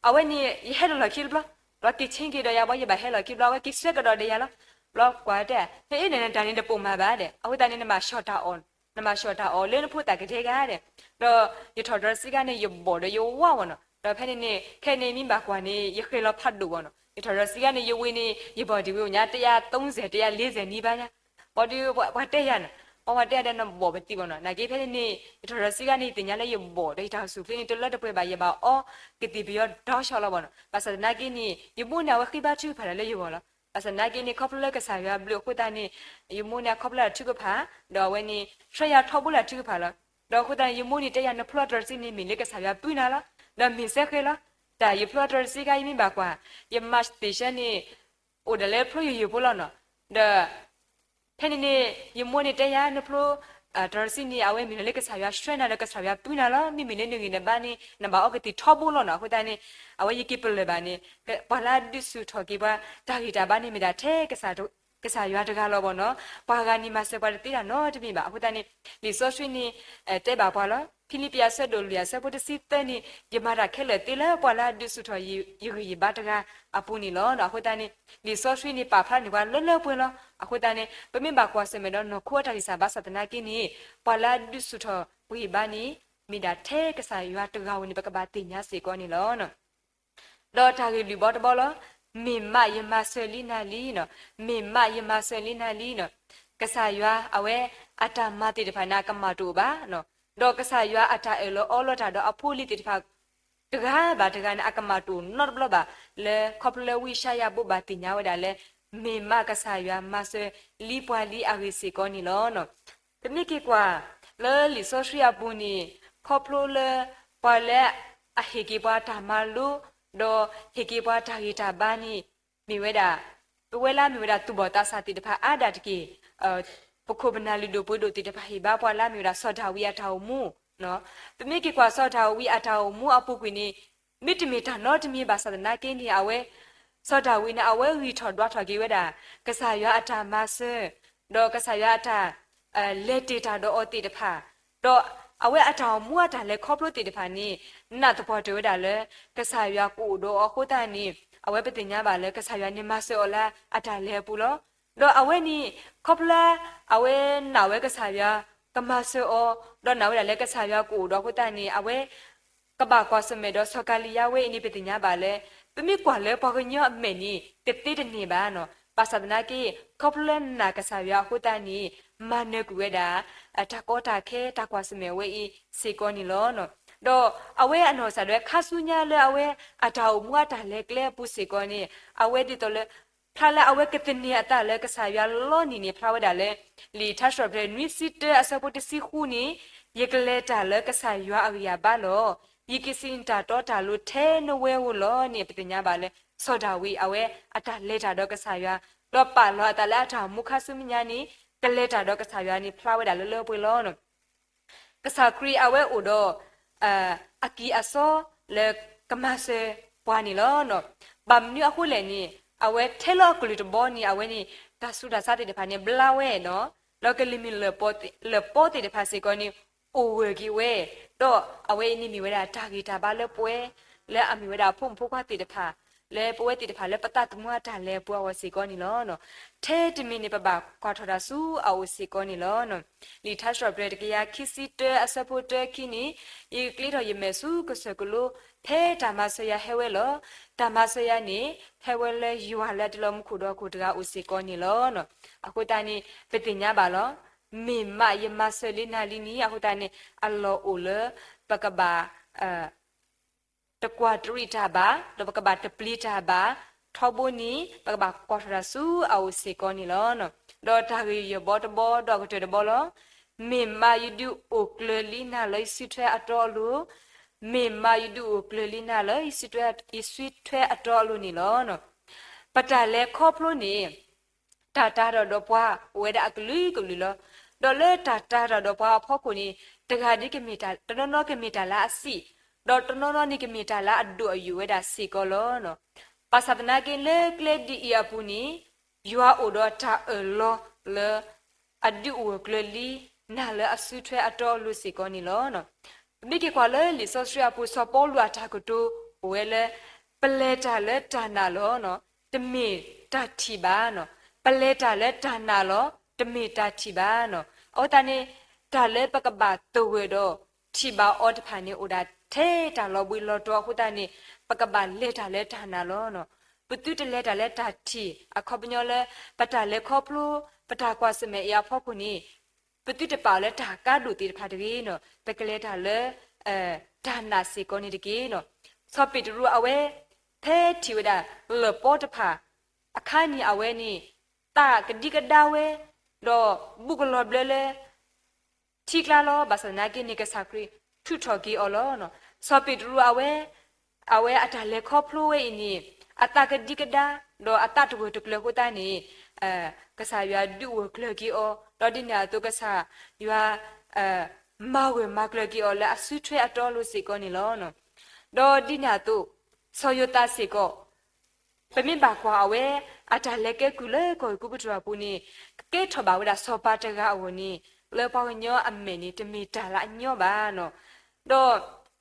အဝဲန့ၣ် ယဟဲဒီးလီၢ်ခံတဘျီ ဘျီက့ၤဆ့က့ၤဒီးယၤ ဘီယဘၣ်ဟဲလီၢ်ခံတဘျီ အဝဲက့ၤဆွဲကဒီးဒီးယၤလီၤ ဘျီကွၢ်တဲ ဟဲအ့ၣ်န့ၣ် တၢ်န့ၣ်တပိာ်မးဘၣ်ဒီး အဃိသတးန့ၣ် နမၤဆှီၣ်တၢ်အီၣ် နမၤဆှီၣ်တၢ်အီၣ်လၢနဖိသၣ်ကတဲဂၤဒီး ဒီးယထီၣ်တြီဆံခါန့ၣ် ယဘီၣ်ဒီးယဝါဘၣ်နီၤ ဒီးဖဲန့ၣ်န့ၣ် ခဲန့ၣ်မ့ၢ်ဘၣ်ကွၢ်န့ၣ် ယဃဲၤလီၤဖးဒိၣ်ဘၣ်နီၤ ယထီၣ်တြီဆံခါန့ၣ် ယဝံၤန့ၣ် ယဘီၣ်ဒံးဝံၤအိၣ်ညါ တစ်ရာသုံးဆယ် တစ်ရာလေးဆယ် နီးပါးညါ ဘီဒီး ပှၤတဲယၤနီၤ ဘီပှၤတဲယၤဒီး နဘီၣ်ပသံဘၣ်နီၤ နာ်က့ဖဲန့ၣ်န့ၣ် ယထီၣ်တြီဆံခါန့ၣ် ယသ့ၣ်ညါလၢယဘီၣ်ဒီး ယတၢ်အိၣ်ဆူၣ်အိၣ်ချ့န့ၣ် တလၢတပှဲၤဘၣ် ယဘၣ်အီကသံၣ်ပယီၤဒီးဆီလီၤဘၣ်နီၤ ဘၣ်ဆၣ်သနာ်က့န့ၣ် ယမိၢ်န့ၣ် အဝဲဃ့ဘါထုကဖၣ်ဒၣ်လၢယဂီၢ်လီၤ ဘၣ်ဆၣ်သနာ်က့န့ၣ် ခီဖျိလၢကစၢ်ယွၤဘျုးအဃိသတးန့ၣ် ယမိၢ်န့ၣ်အခီဖျိလၢအထုကဖၣ် ဒီးအဝဲန့ၣ် ဆှၢယၤထီဘိလၢအထုကဖၣ်လီၤ ဒီးအဃိသတးန့ၣ် ယမိၢ်န့ၣ်တဲယၤ နဖျိတြီဆံန့ၣ် မ့ၢ်လၢကစၢ်ယွၤပုၢ်နၤလီၤ ဒီးမ့ၢ်စဲဃဲလီၤ တၢ်ယဖျိတြီဆံခါ ယမ့ၢ်ဘၣ်ကွၢ် ယမၤသ့ၣ်ဆၢန့ၣ် အိၣ်ဒၣ်လၢဖျိယိာ်ယိာ်ဖိလီၤနီၤ ဒီး ဖဲန့ၣ်န့ၣ် ယမိၢ်န့ၣ်တဲယၤ နဖျိ တြီဆံန့ၣ် အဝဲမ့ၢ်လၢကစၢ်ယွၤဆှၢနၤဒီး ကစၢ်ယွၤပုၢ်နၤလီၤ မ့မ့ၢ်လၢနဂံၢ်နဘါန့ၣ် နဘၣ်အီကသံၣ်ထီဘိလီၤနီၤ အဃိသတးန့ၣ် အဝဲယက့ၤပလၢၢ်ဘၣ်န့ၣ် ပှၤလၢအဒုးဆူၣ်ထီၣ်က့ၤပှၤ တၢ်ဂံၢ်တၢ်ဘါန့ၣ်မ့ၢ်ဒၣ်ထဲ ကစၢ်ယွၤတဂၤလီၤဘၣ်နီၤ ပှၤဂၤန့ၣ်မၤစၢၤပှၤတသ့တၢ်နီတမံၤဘၣ် အဃိသတးန့ၣ် လံာ်စီဆှံန့ၣ် တဲဘၣ်ပှၤလီၤ ဖံလံးပံးအဆၢဒိၣ်လွံၢ်အဆၢဖိတဆံသၢန့ၣ် ယမၤတၢ်ခဲလၢာ်သ့လၢပှၤလၢအဒုးဆူၣ်ထီၣ်ယဂံၢ်ယဘါတဂၤအပူၤန့ၣ်လီၤ အဃိသတးန့ၣ် လံာ်စီဆှံန့ၣ် ပာ်ဖျါန့ၢ်ပှၤလၢလၢပှဲၤပှဲၤလီၤ အဃိသတးန့ၣ် ပမ့ၢ်ဘၣ်ကွၢ်ဆၢၣ်မဲာ်ဒီးနီၢ်ခိအတၢ်ဂံၢ်စၢ်ဘါစၢ်သနာ်က့န့ၣ် ပှၤလၢအဒုးဆူၣ်ထီၣ်ပဂံၢ်ဘါန့ၣ် မ့ၢ်ဒၣ်ထဲကစၢ်ယွၤတဂၤဧိၤန့ၣ် ပကဘၣ်သ့ၣ်ညါစ့ၢ်ကီးန့ၣ်လီၤ ဒီးတၢ်ဂ့ၢ်လွံၢ်ဘီတဘီလီၤ မ့ၢ်မးယမၤစၢၤလံနၤလံနီၤ မ့ၢ်မးယမၤစၢၤလံနၤလံနီၤ ကစၢ်ယွၤအဝဲအတၢ်မၤသ့ၣ်တဖၣ်န့ၣ် အကမၣ်တအိၣ်ဘၣ်နီၤ ဒီးကစၢ်ယွၤအတၢ်အၢၣ်လီၤအီလီၤတၢ်ဒီးအဖိအလံၤသ့ၣ်တဖၣ် တဂၤဘၣ်တဂၤန့ၣ် အကမၣ်တအိၣ်နီတဘျီဘၣ် လၢခီဖျိလၢဝံယၡါယၤဘိးဘၣ်သ့ၣ်ညါဝဲဒၣ်လၢ မ့ၢ်မးကစၢ်ယွၤမၤစၢၤလံပှၤလံအဂ့ၢ်စ့ၢ်ကီးန့ၣ်လီၤ. ပမ့ၢ်က့ၤကွၢ်လၢလံာ်စီဆှံအပူၤန့ၣ် ခီဖျိလၢပှၤလၢအဟ့ၣ်က့ၤပှၤတၢ်မၤလိ ဒီးဟ့ၣ်က့ၤပှၤတၢ်ဂံၢ်တၢ်ဘါန့ၣ် မ့ၢ်ဝဲဒၣ် ပဝဲလၢမ့ၢ်ဝဲဒၣ်သူၣ်ဘီၣ်သးစၢ်သ့ၣ်တဖၣ်အါဒၣ်တက့ၢ်. ပခိၣ်ပနၢ်လုၢ်ဒိၣ်ပှ့ၤဒိၣ်သ့ၣ်တဖၣ်ဟ့ၣ်ဘါပှၤလၢအမ့ၢ်ဝဲဒၣ်စီၤဒၤဝံးအတၢ်အိၣ်မူ, ပမ့ၢ်က့ၤကွၢ်စီၤဒၤဝံးအတၢ်အိၣ်မူအပူၤကွံာ်န့ၣ် မ့တမ့ၢ်တၢ်နီတမံၤဘၣ်ဆၣ်သနာ်က့န့ၣ် အဝဲ စီၤဒၤဝံးန့ၣ် အဝဲဂံၢ်ထီၣ်ဒွးထီၣ်က့ၤဝဲဒၣ် ကစၢ်ယွၤအတၢ်မၤစၢၤ, ဒီးကစၢ်ယွၤအတၢ် လဲၤတ့ၢ်တၢ်ဒီးအီၤသ့ၣ်တဖၣ်, ဒီးအဝဲအတၢ်အိၣ်မူအတၢ်လဲၤခီဖျိသ့ၣ်တဖၣ်န့ၣ် နာ်သပှၢ်တၢၢ်ဝဲဒၣ်လၢ ကစၢ်ယွၤကအိၣ်ဒီးအီၤအဃိသတးန့ၣ် အဝဲပသ့ၣ်ညါဘၣ်လၢကစၢ်ယွၤန့ၣ်မၤစၢၤအီၤလၢအတၢ်လဲၤအပူၤလီၤ. ဒီးအဝဲန့ၣ် ခီဖျိလၢ အဝဲနာ်ဝဲကစၢ်ယွၤကမၤစၢၤအီၤ, ဒီးနာ်ဝဲဒၣ်လၢကစၢ်ယွၤကအိၣ်ဒီးအဃိသတးန့ၣ် အဝဲ ကဘၣ်ကွၢ်ဆၢၣ်မဲာ်ဒီးစီၤကၤလံယါဝဲအံၤန့ၣ် ပသ့ၣ်ညါဘၣ်လၢ ပမ့ၢ်ကွၢ်လၢပှၤကညီအမဲာ်န့ၣ် တသ့တန့ၢ်ဘၣ်နီၤ. ဘၣ်ဆၣ်သနာ်က့ ခီဖျိလၢနာ်ကစၢ်ယွၤအဃိသတးန့ၣ် မၤနၢၤကွံာ်ဝဲဒၣ် တၢ်ကီတၢ်ခဲတၢ်ကွၢ်ဆၢၣ်မဲာ်ဝဲအံၤစ့ၢ်ကီးန့ၣ်လီၤ. ဒီးအဝဲအနီၢ်ကစၢ်ဒၣ်ဝဲ ခါဆူညါလၢအဝဲအတၢ်အိၣ်မူအတၢ်လဲၤကျဲအပူၤစ့ၢ်ကီးန့ၣ် အဝဲဒ်သိးလၢ ဖျါလၢအဝဲကသန့ၤအသးလၢကစၢ်ယွၤလီၤန့ၣ်န့ၣ် ဖျါဝဲဒၣ်လၢ လံာ်ထါစံးထီၣ်ပတြၢၤ နွံဆံတၢ အဆၢဖိတဆံဃုန့ၣ်, ယကလဲၤတၢ်လၢကစၢ်ယွၤအဂံၢ်အဘါလီၤ. ယကစံးတၢ်တီတၢ်လိၤထဲနဝဲဧိၤလီၤန့ၣ် ပသ့ၣ်ညါဘၣ်လၢ စီၤဒၤဝံးအဝဲအတၢ်လဲၤတၢ်ဒီးကစၢ်ယွၤ, ဒီးပာ်လီၤအသးလၢအတၢ်အိၣ်မူခါဆူမဲာ်ညါန့ၣ် ကလဲၤတၢ်ဒီးကစၢ်ယွၤန့ၣ် ဖျါဝဲဒၣ်လၢလၢပှဲၤပှဲၤလီၤ. ကစၢ်ခရံာ်အဝဲအိၣ်ဒီး အကံၢ်အစီလၢကမၤစၢၤပှၤန့ၣ်လီၤ. ဘၣ်မနုၤအဃိလဲၣ်န့ၣ် အဝဲထဲလၢအကလုၢ်တဘီန့ၣ် အဝဲန့ၣ် တၢ်ဆူးတၢ်ဆါသ့ၣ်တဖၣ်န့ၣ် ဘျါဝဲနီၤ, ဒီးကလံၤမုၢ်လၢၢ်ပီသ့ၣ်တဖၣ်စ့ၢ်ကီးန့ၣ် အိၣ်ဝဲၢ်က့ၤဝဲ, ဒီးအဝဲအံၤန့ၣ်မ့ၢ်ဝဲဒၣ်တၢ်ဂံၢ်တၢ်ဘါလၢပဝဲ လၢအမ့ၢ်ဝဲဒၣ်ဖိမုၣ်ဖိခွါသ့ၣ်တဖၣ် လၢပဝဲသ့ၣ်တဖၣ်လၢပသးသမူအတၢ်လဲၤပူၤအဂီၢ်စ့ၢ်ကီးန့ၣ်လီၤ. ထဲတမံၤန့ၣ် ပဘၣ်ကွၢ်ထီၣ်တၢ်ဆူအအိၣ်စ့ၢ်ကီးန့ၣ်လီၤ. လံာ်ထါစံးထီၣ်ပတြၢၤ တကယၤခံဆံတၢ အဆၢဖိတၢခံန့ၣ်, ယကကျ့ထီၣ်ယမဲာ်ဆူကစၢၢ်ကလိ ဖဲတၢ်မၤစၢၤယၤဟဲဝဲလီၤ. တၢ်မၤစၢၤယၤန့ၣ် ဟဲဝဲလၢယွၤလၢအတ့လီၤမူခိၣ်ဒီးဟီၣ်ခိၣ်တဂၤအအိၣ်စ့ၢ်ကီးန့ၣ်လီၤ. အဃိသတးန့ၣ် ပသ့ၣ်ညါဘၣ်လီၤ. မ့ၢ်မးယမၤစၢၤလံနၤလံန့ၣ် အဃိသတးန့ၣ် အလီၢ်အိၣ်လၢ ပကဘၣ် တကွၢ်တရံးတၢ်ဘၣ်, ဒီးပကဘၣ်တပျံၤတၢ်ဘၣ်, ထီဘိန့ၣ် ပကဘၣ်ကွၢ်ထီၣ်တၢ်ဆူအအိၣ်စ့ၢ်ကီးန့ၣ်လီၤ. ဒီးတၢ်ဂ့ၢ်ယဲၢ်ဘီတဘီ ဒီးကတၢၢ်တဘီလီၤ. မ့ၢ်မးယဒုးအိၣ်ကျၢၤလံနၤလၢယစုထွဲအတီအလိၤ, မ့ၢ်မးယဒုးအိၣ်ကျၢၤလံနၤလၢယစုထွဲအတီအလိၤန့ၣ်လီၤ. ပတၢ်လဲၤခီဖျိန့ၣ် တၢ်တၢ်ဒီးဒီးပှၤ အိၣ်ဝဲဒၣ်အကလုာ်ကလုာ်လီၤ. ဒီးလၢတၢ်တၢ်ဒီးဒီးပှၤအဖီခိၣ်န့ၣ် တဂၤဒ်ကမ့ၢ်တၢ် တနီၤနီၤကမ့ၢ်တၢ်လၢအဆံး, ဒီးတနီၤနီၤန့ၣ်ကမ့ၢ်တၢ်လၢအဒိၣ်အယိာ်ဝဲဒၣ်စ့ၢ်ကီးလီၤ. ဘၣ်ဆၣ်သနာ်က့လၢကျဲဒ်အံၤအပူၤန့ၣ် ယွၤအိၣ်ဒီးတၢ်အၢၣ်လီၤလၢ အဒုးအိၣ်ကျၢၤလံနၤလၢအစုထွဲအတီအလိၤစ့ၢ်ကီးန့ၣ်လီၤ. ပမ့ၢ်က့ၤကွၢ်လၢလံာ်စီဆှံအပူၤ စီၤပီလူးအတၢ်ကတိၤအိၣ်ဝဲလၢ ပလဲၤတၢ်လၢတၢ်နာ်လီၤ. တမ့ၢ်တၢ်ထံၣ်ဘၣ်. ပလဲၤတၢ်လၢတၢ်နာ်လီၤ. တမ့ၢ်တၢ်ထံၣ်ဘၣ်. အဃိသတးန့ၣ် တၢ်လၢပကဘၣ်သဂၢၢ်ဒီးထံၣ်ဘၣ်အီၤတဖၣ်န့ၣ် အိၣ်ဒၣ်ထဲတၢ်လီၤဘှံးလီၤတီၤအဃိသတးန့ၣ် ပကဘၣ်လဲၤတၢ်လၢတၢ်နာ်လီၤ. ပသုတလဲၤတၢ်လၢတၢ်ထံၣ် အခီပညီလၢ ပတၢ်လဲၤခီဖျိ ပတၢ်ကွၢ်ဆၢၣ်မဲာ်အံၤအဖီခိၣ်န့ၣ် ပသုတပာ်အီၤလၢတၢ်ကါဒိၣ်သ့ၣ်တဖၣ်တဂ့ၤနီၤ, ပကလဲၤတၢ်လၢ တၢ်နာ်စ့ၢ်ကီးန့ၣ်တက့ၢ်နီၤ. စီၤပ့းတရူးအဝဲ ဖဲထံၣ်ဝဲဒၣ်လၢၢ်ပီတဖၣ်အခါန့ၣ် အဝဲန့ၣ် သးကဒံကဒါဝဲ ဒီးဘူးကလီၤဘျၢလၢ ထံကျါလီၤ. ဘၣ်ဆၣ်သနာ်က့န့ၣ် ကစၢ်ခရံာ်ထုးထီၣ်က့ၤအီၤလီၤ. စီၤပ့းတရူးအဝဲ အဝဲအတၢ်လဲၤခီဖျိဝဲအံၤန့ၣ် အသးကဒံကဒါ ဒီးအသးတဂၢၢ်တကျၢၤအဃိသတးန့ၣ် ကစၢ်ယွၤဒုးအိၣ်ကျၢၤက့ၤအီၤ, ဒီးဒ်န့ၣ်အသိးကစၢ်ယွၤ မၤဂၢၢ်မၤကျၢၤက့ၤအီၤလၢအစုထွဲအတီအလိၤစ့ၢ်ကီးန့ၣ်လီၤ. ဒီးဒ်န့ၣ်အသိး စီၤယိၤသးစ့ၢ်ကီး ပမ့ၢ်ဘၣ်ကွၢ်အဝဲ အတၢ်လဲၤကဲကုၢ်လၢကီၢ်အဲၤကူပတူးအပူၤန့ၣ် ကကဲထီၣ်ဘၣ်ဝဲဒၣ်စီၤပၤတဂၤအဂီၢ်န့ၣ် လၢပှၤကညီအမဲာ်န့ၣ် တမ့ၢ်တၢ်လၢအညီဘၣ်နီၤ.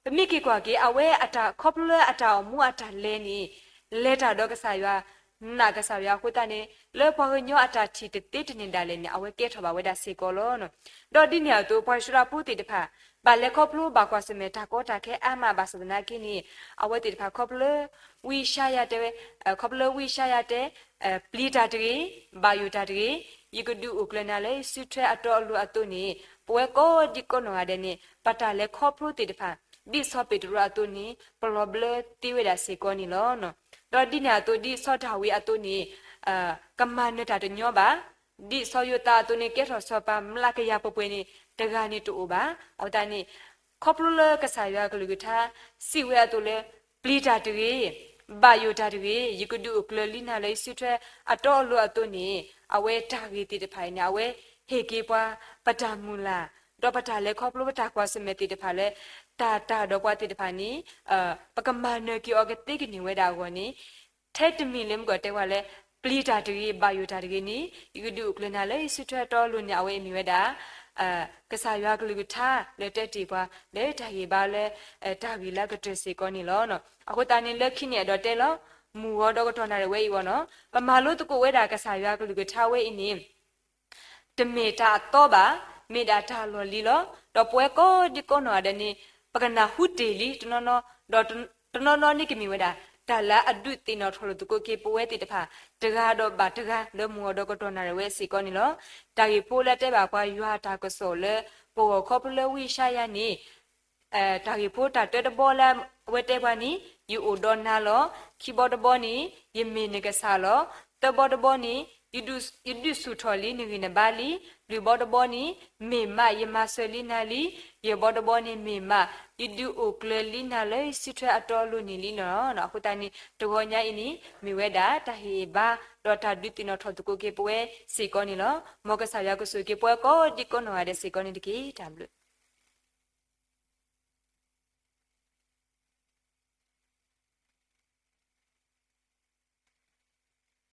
ဒီးပမ့ၢ်က့ၤကွၢ်က့ၤ အဝဲအတၢ်ခီဖျိလၢအတၢ်အိၣ်မူအတၢ်လဲၤန့ၣ် လဲၤတၢ်ဒီးကစၢ်ယွၤ နာ်ကစၢ်ယွၤအဃိသတးန့ၣ် လၢပှၤကညီအတၢ်ထံၣ်တသ့တန့ၢ်ဒၣ်လဲာ်န့ၣ် အဝဲကဲထီၣ်ဘၣ်ဝဲဒၣ်စ့ၢ်ကီးလီၤ. ဒီးဒ်န့ၣ်အသိး ပှၤအံၣ်စရ့လးဖိသ့ၣ်တဖၣ် ဘၣ်လဲၤခီဖျိဘၣ်ကွၢ်ဆၢၣ်မဲာ်တၢ်ကီတၢ်ခဲအါမးဘၣ်ဆၣ်သနာ်က့န့ၣ် အဝဲသ့ၣ်တဖၣ်ခီဖျိလၢ ဝံယၡါယၤတဲဝဲ ခီဖျိလၢဝံယၡါယၤတဲ ပျံၤတၢ်တဂ့ၤ, ဘၣ်ယိၣ်တၢ်တဂ့ၤ, ယကဒုးအိၣ်ကျၢၤနၤလၢယစုထွဲအတီအလိၤအသိးန့ၣ် ပဝဲကိးဒံကိးနီၢ်ဂၤဒဲးန့ၣ် ပတၢ်လဲၤခီဖျိသ့ၣ်တဖၣ် ဒ်စီၤပ့းတရူးအသိးန့ၣ် ပလီၤဘျၢသ့ဝဲဒၣ်စ့ၢ်ကီးန့ၣ်လီၤ. ဒီးဒ်န့ၣ်အသိးဒ်စီၤဒၤဝံးအသိးန့ၣ် ကမၤနၢၤတၢ်တညီဘၣ်. ဒ်စီၤယိၤသးအသိးန့ၣ် ကဲထီၣ်စီၤပၤမျးကယၤပှဲၤပှဲၤန့ၣ် တဂၤန့ၣ်တအိၣ်ဘၣ်. အဃိသတးန့ၣ် ခီဖျိလၢကစၢ်ယွၤကလုၢ်ကထါ စံးဝဲအသိးလၢ ပျံၤတၢ်တဂ့ၤ, ဘၣ်ယိၣ်တၢ်တဂ့ၤ, ယကဒုးအိၣ်ကျၢၤလံနၤလၢယစုထွဲအတီအလိၤအသိးန့ၣ် အဝဲတၢ်ဂ့ၢ်သ့ၣ်တဖၣ်အံၤန့ၣ် အဝဲ ဟ့ၣ်က့ၤပှၤ ပတၢ်မုၢ်လၢ် ဒီးပတၢ်လဲၤခီဖျိပတၢ်ကွၢ်ဆၢၣ်မဲာ်သ့ၣ်တဖၣ်လၢ တၢ်တၢ်ဒီးပှၤသ့ၣ်တဖၣ်န့ၣ် ပကမၤနၢၤက့ၤအီၤကသ့ကန့ၢ်ဝဲဒၣ်အဂီၢ်န့ၣ် ထဲတမံၤလၢမုၢ်ကီၢ်တဲဝဲလၢ ပျံၤတၢ်တဂ့ၤ ဘၣ်ယိၣ်တၢ်တဂ့ၤန့ၣ် ယကဒုးအိၣ်ကျၢၤနၤလၢယစုထွဲအတီအလိၤန့ၣ် အဝဲအံၤမ့ၢ်ဝဲဒၣ် ကစၢ်ယွၤကလုၢ်ကထါလၢတဲတ့ၢ်ပှၤ လၢတၢ်ဂ့ၢ်ဘါလၢ တၢ်ဂ့ၢ်လၢအကတၢၢ်စ့ၢ်ကီးန့ၣ်လီၤ. အဃိသတးန့ၣ် လၢခံန့ၣ်အဲၣ်ဒိးတဲလီၤ မုၢ်ဂီၤဒီးကတီၢ်နၣ်ရံၣ်ဝဲအံၤအဂီၢ်န့ၣ် ပမၤလိသကိးဝဲဒၣ်ကစၢ်ယွၤကလုၢ်ကထါဝဲအံၤန့ၣ် တမ့ၢ်တၢ်အသီဘၣ်, မ့ၢ်ဒၣ်တၢ်လီၢ်လံၤလီၤ. ဒီးပဝဲကိးဒံကိးနီၢ်ဂၤဒဲးန့ၣ် ပကနၢ်ဟူတ့ၢ်လံတနီၤနီၤ, ဒီးတနီၤနီၤန့ၣ်ကမ့ၢ်ဝဲဒၣ် တၢ်လၢအဒုးသ့ၣ်နီၣ်ထီၣ်လိာ်သကိးက့ၤပဝဲသ့ၣ်တဖၣ် တဂၤဒီးဘၣ်တဂၤလၢမုၢ်ဂီၤဒီးကတီၢ်နၣ်ရံၣ်ဝဲစ့ၢ်ကီးန့ၣ်လီၤ. တၢ်ဂ့ၢ်ဖိလၢအတဲဘၣ်ပှၤယွၤအတၢ်ကစီၣ်လၢ ပဂီၢ်ခီဖျိလၢဝံယၡါယၤန့ၣ် တၢ်ဂ့ၢ်ဖိတၢ်တၢတဘီလၢအဝဲတဲပှၤန့ၣ် ယအိၣ်ဒီးနၤလီၤ. ခံဘီတဘီန့ၣ် ယမ့ၢ်နကစၢ်လီၤ. သၢဘီတဘီန့ၣ် ယဒုးဆူၣ်ထီၣ်လံနဂံၢ်နဘါလံ. လွံၢ်ဘီတဘီန့ၣ် မ့ၢ်မးယမၤစၢၤလံနၤလံ. ယဲၢ်ဘီတဘီန့ၣ် မ့ၢ်မး ယဒုးအိၣ်ကျၢၤလံနၤလၢယစုထွဲအတီအလိၤန့ၣ်လံလီၤ. အဃိသတးန့ၣ် တဂီၤညါအံၤန့ၣ် မ့ၢ်ဝဲဒၣ်တၢ်ဟ့ၣ်ဘါ ဒီးတၢ်ဒုးသ့ၣ်နီၣ်ထီၣ်သကိးက့ၤပဝဲစ့ၢ်ကီးန့ၣ်လီၤ. မ်ကစၢ်ယွၤကဆိၣ်ဂ့ၤက့ၤပဝဲကိးဒံကိးနီၢ်ဂၤဒဲးစ့ၢ်ကီးန့ၣ်တက့ၢ်. တၢ်ဘျုး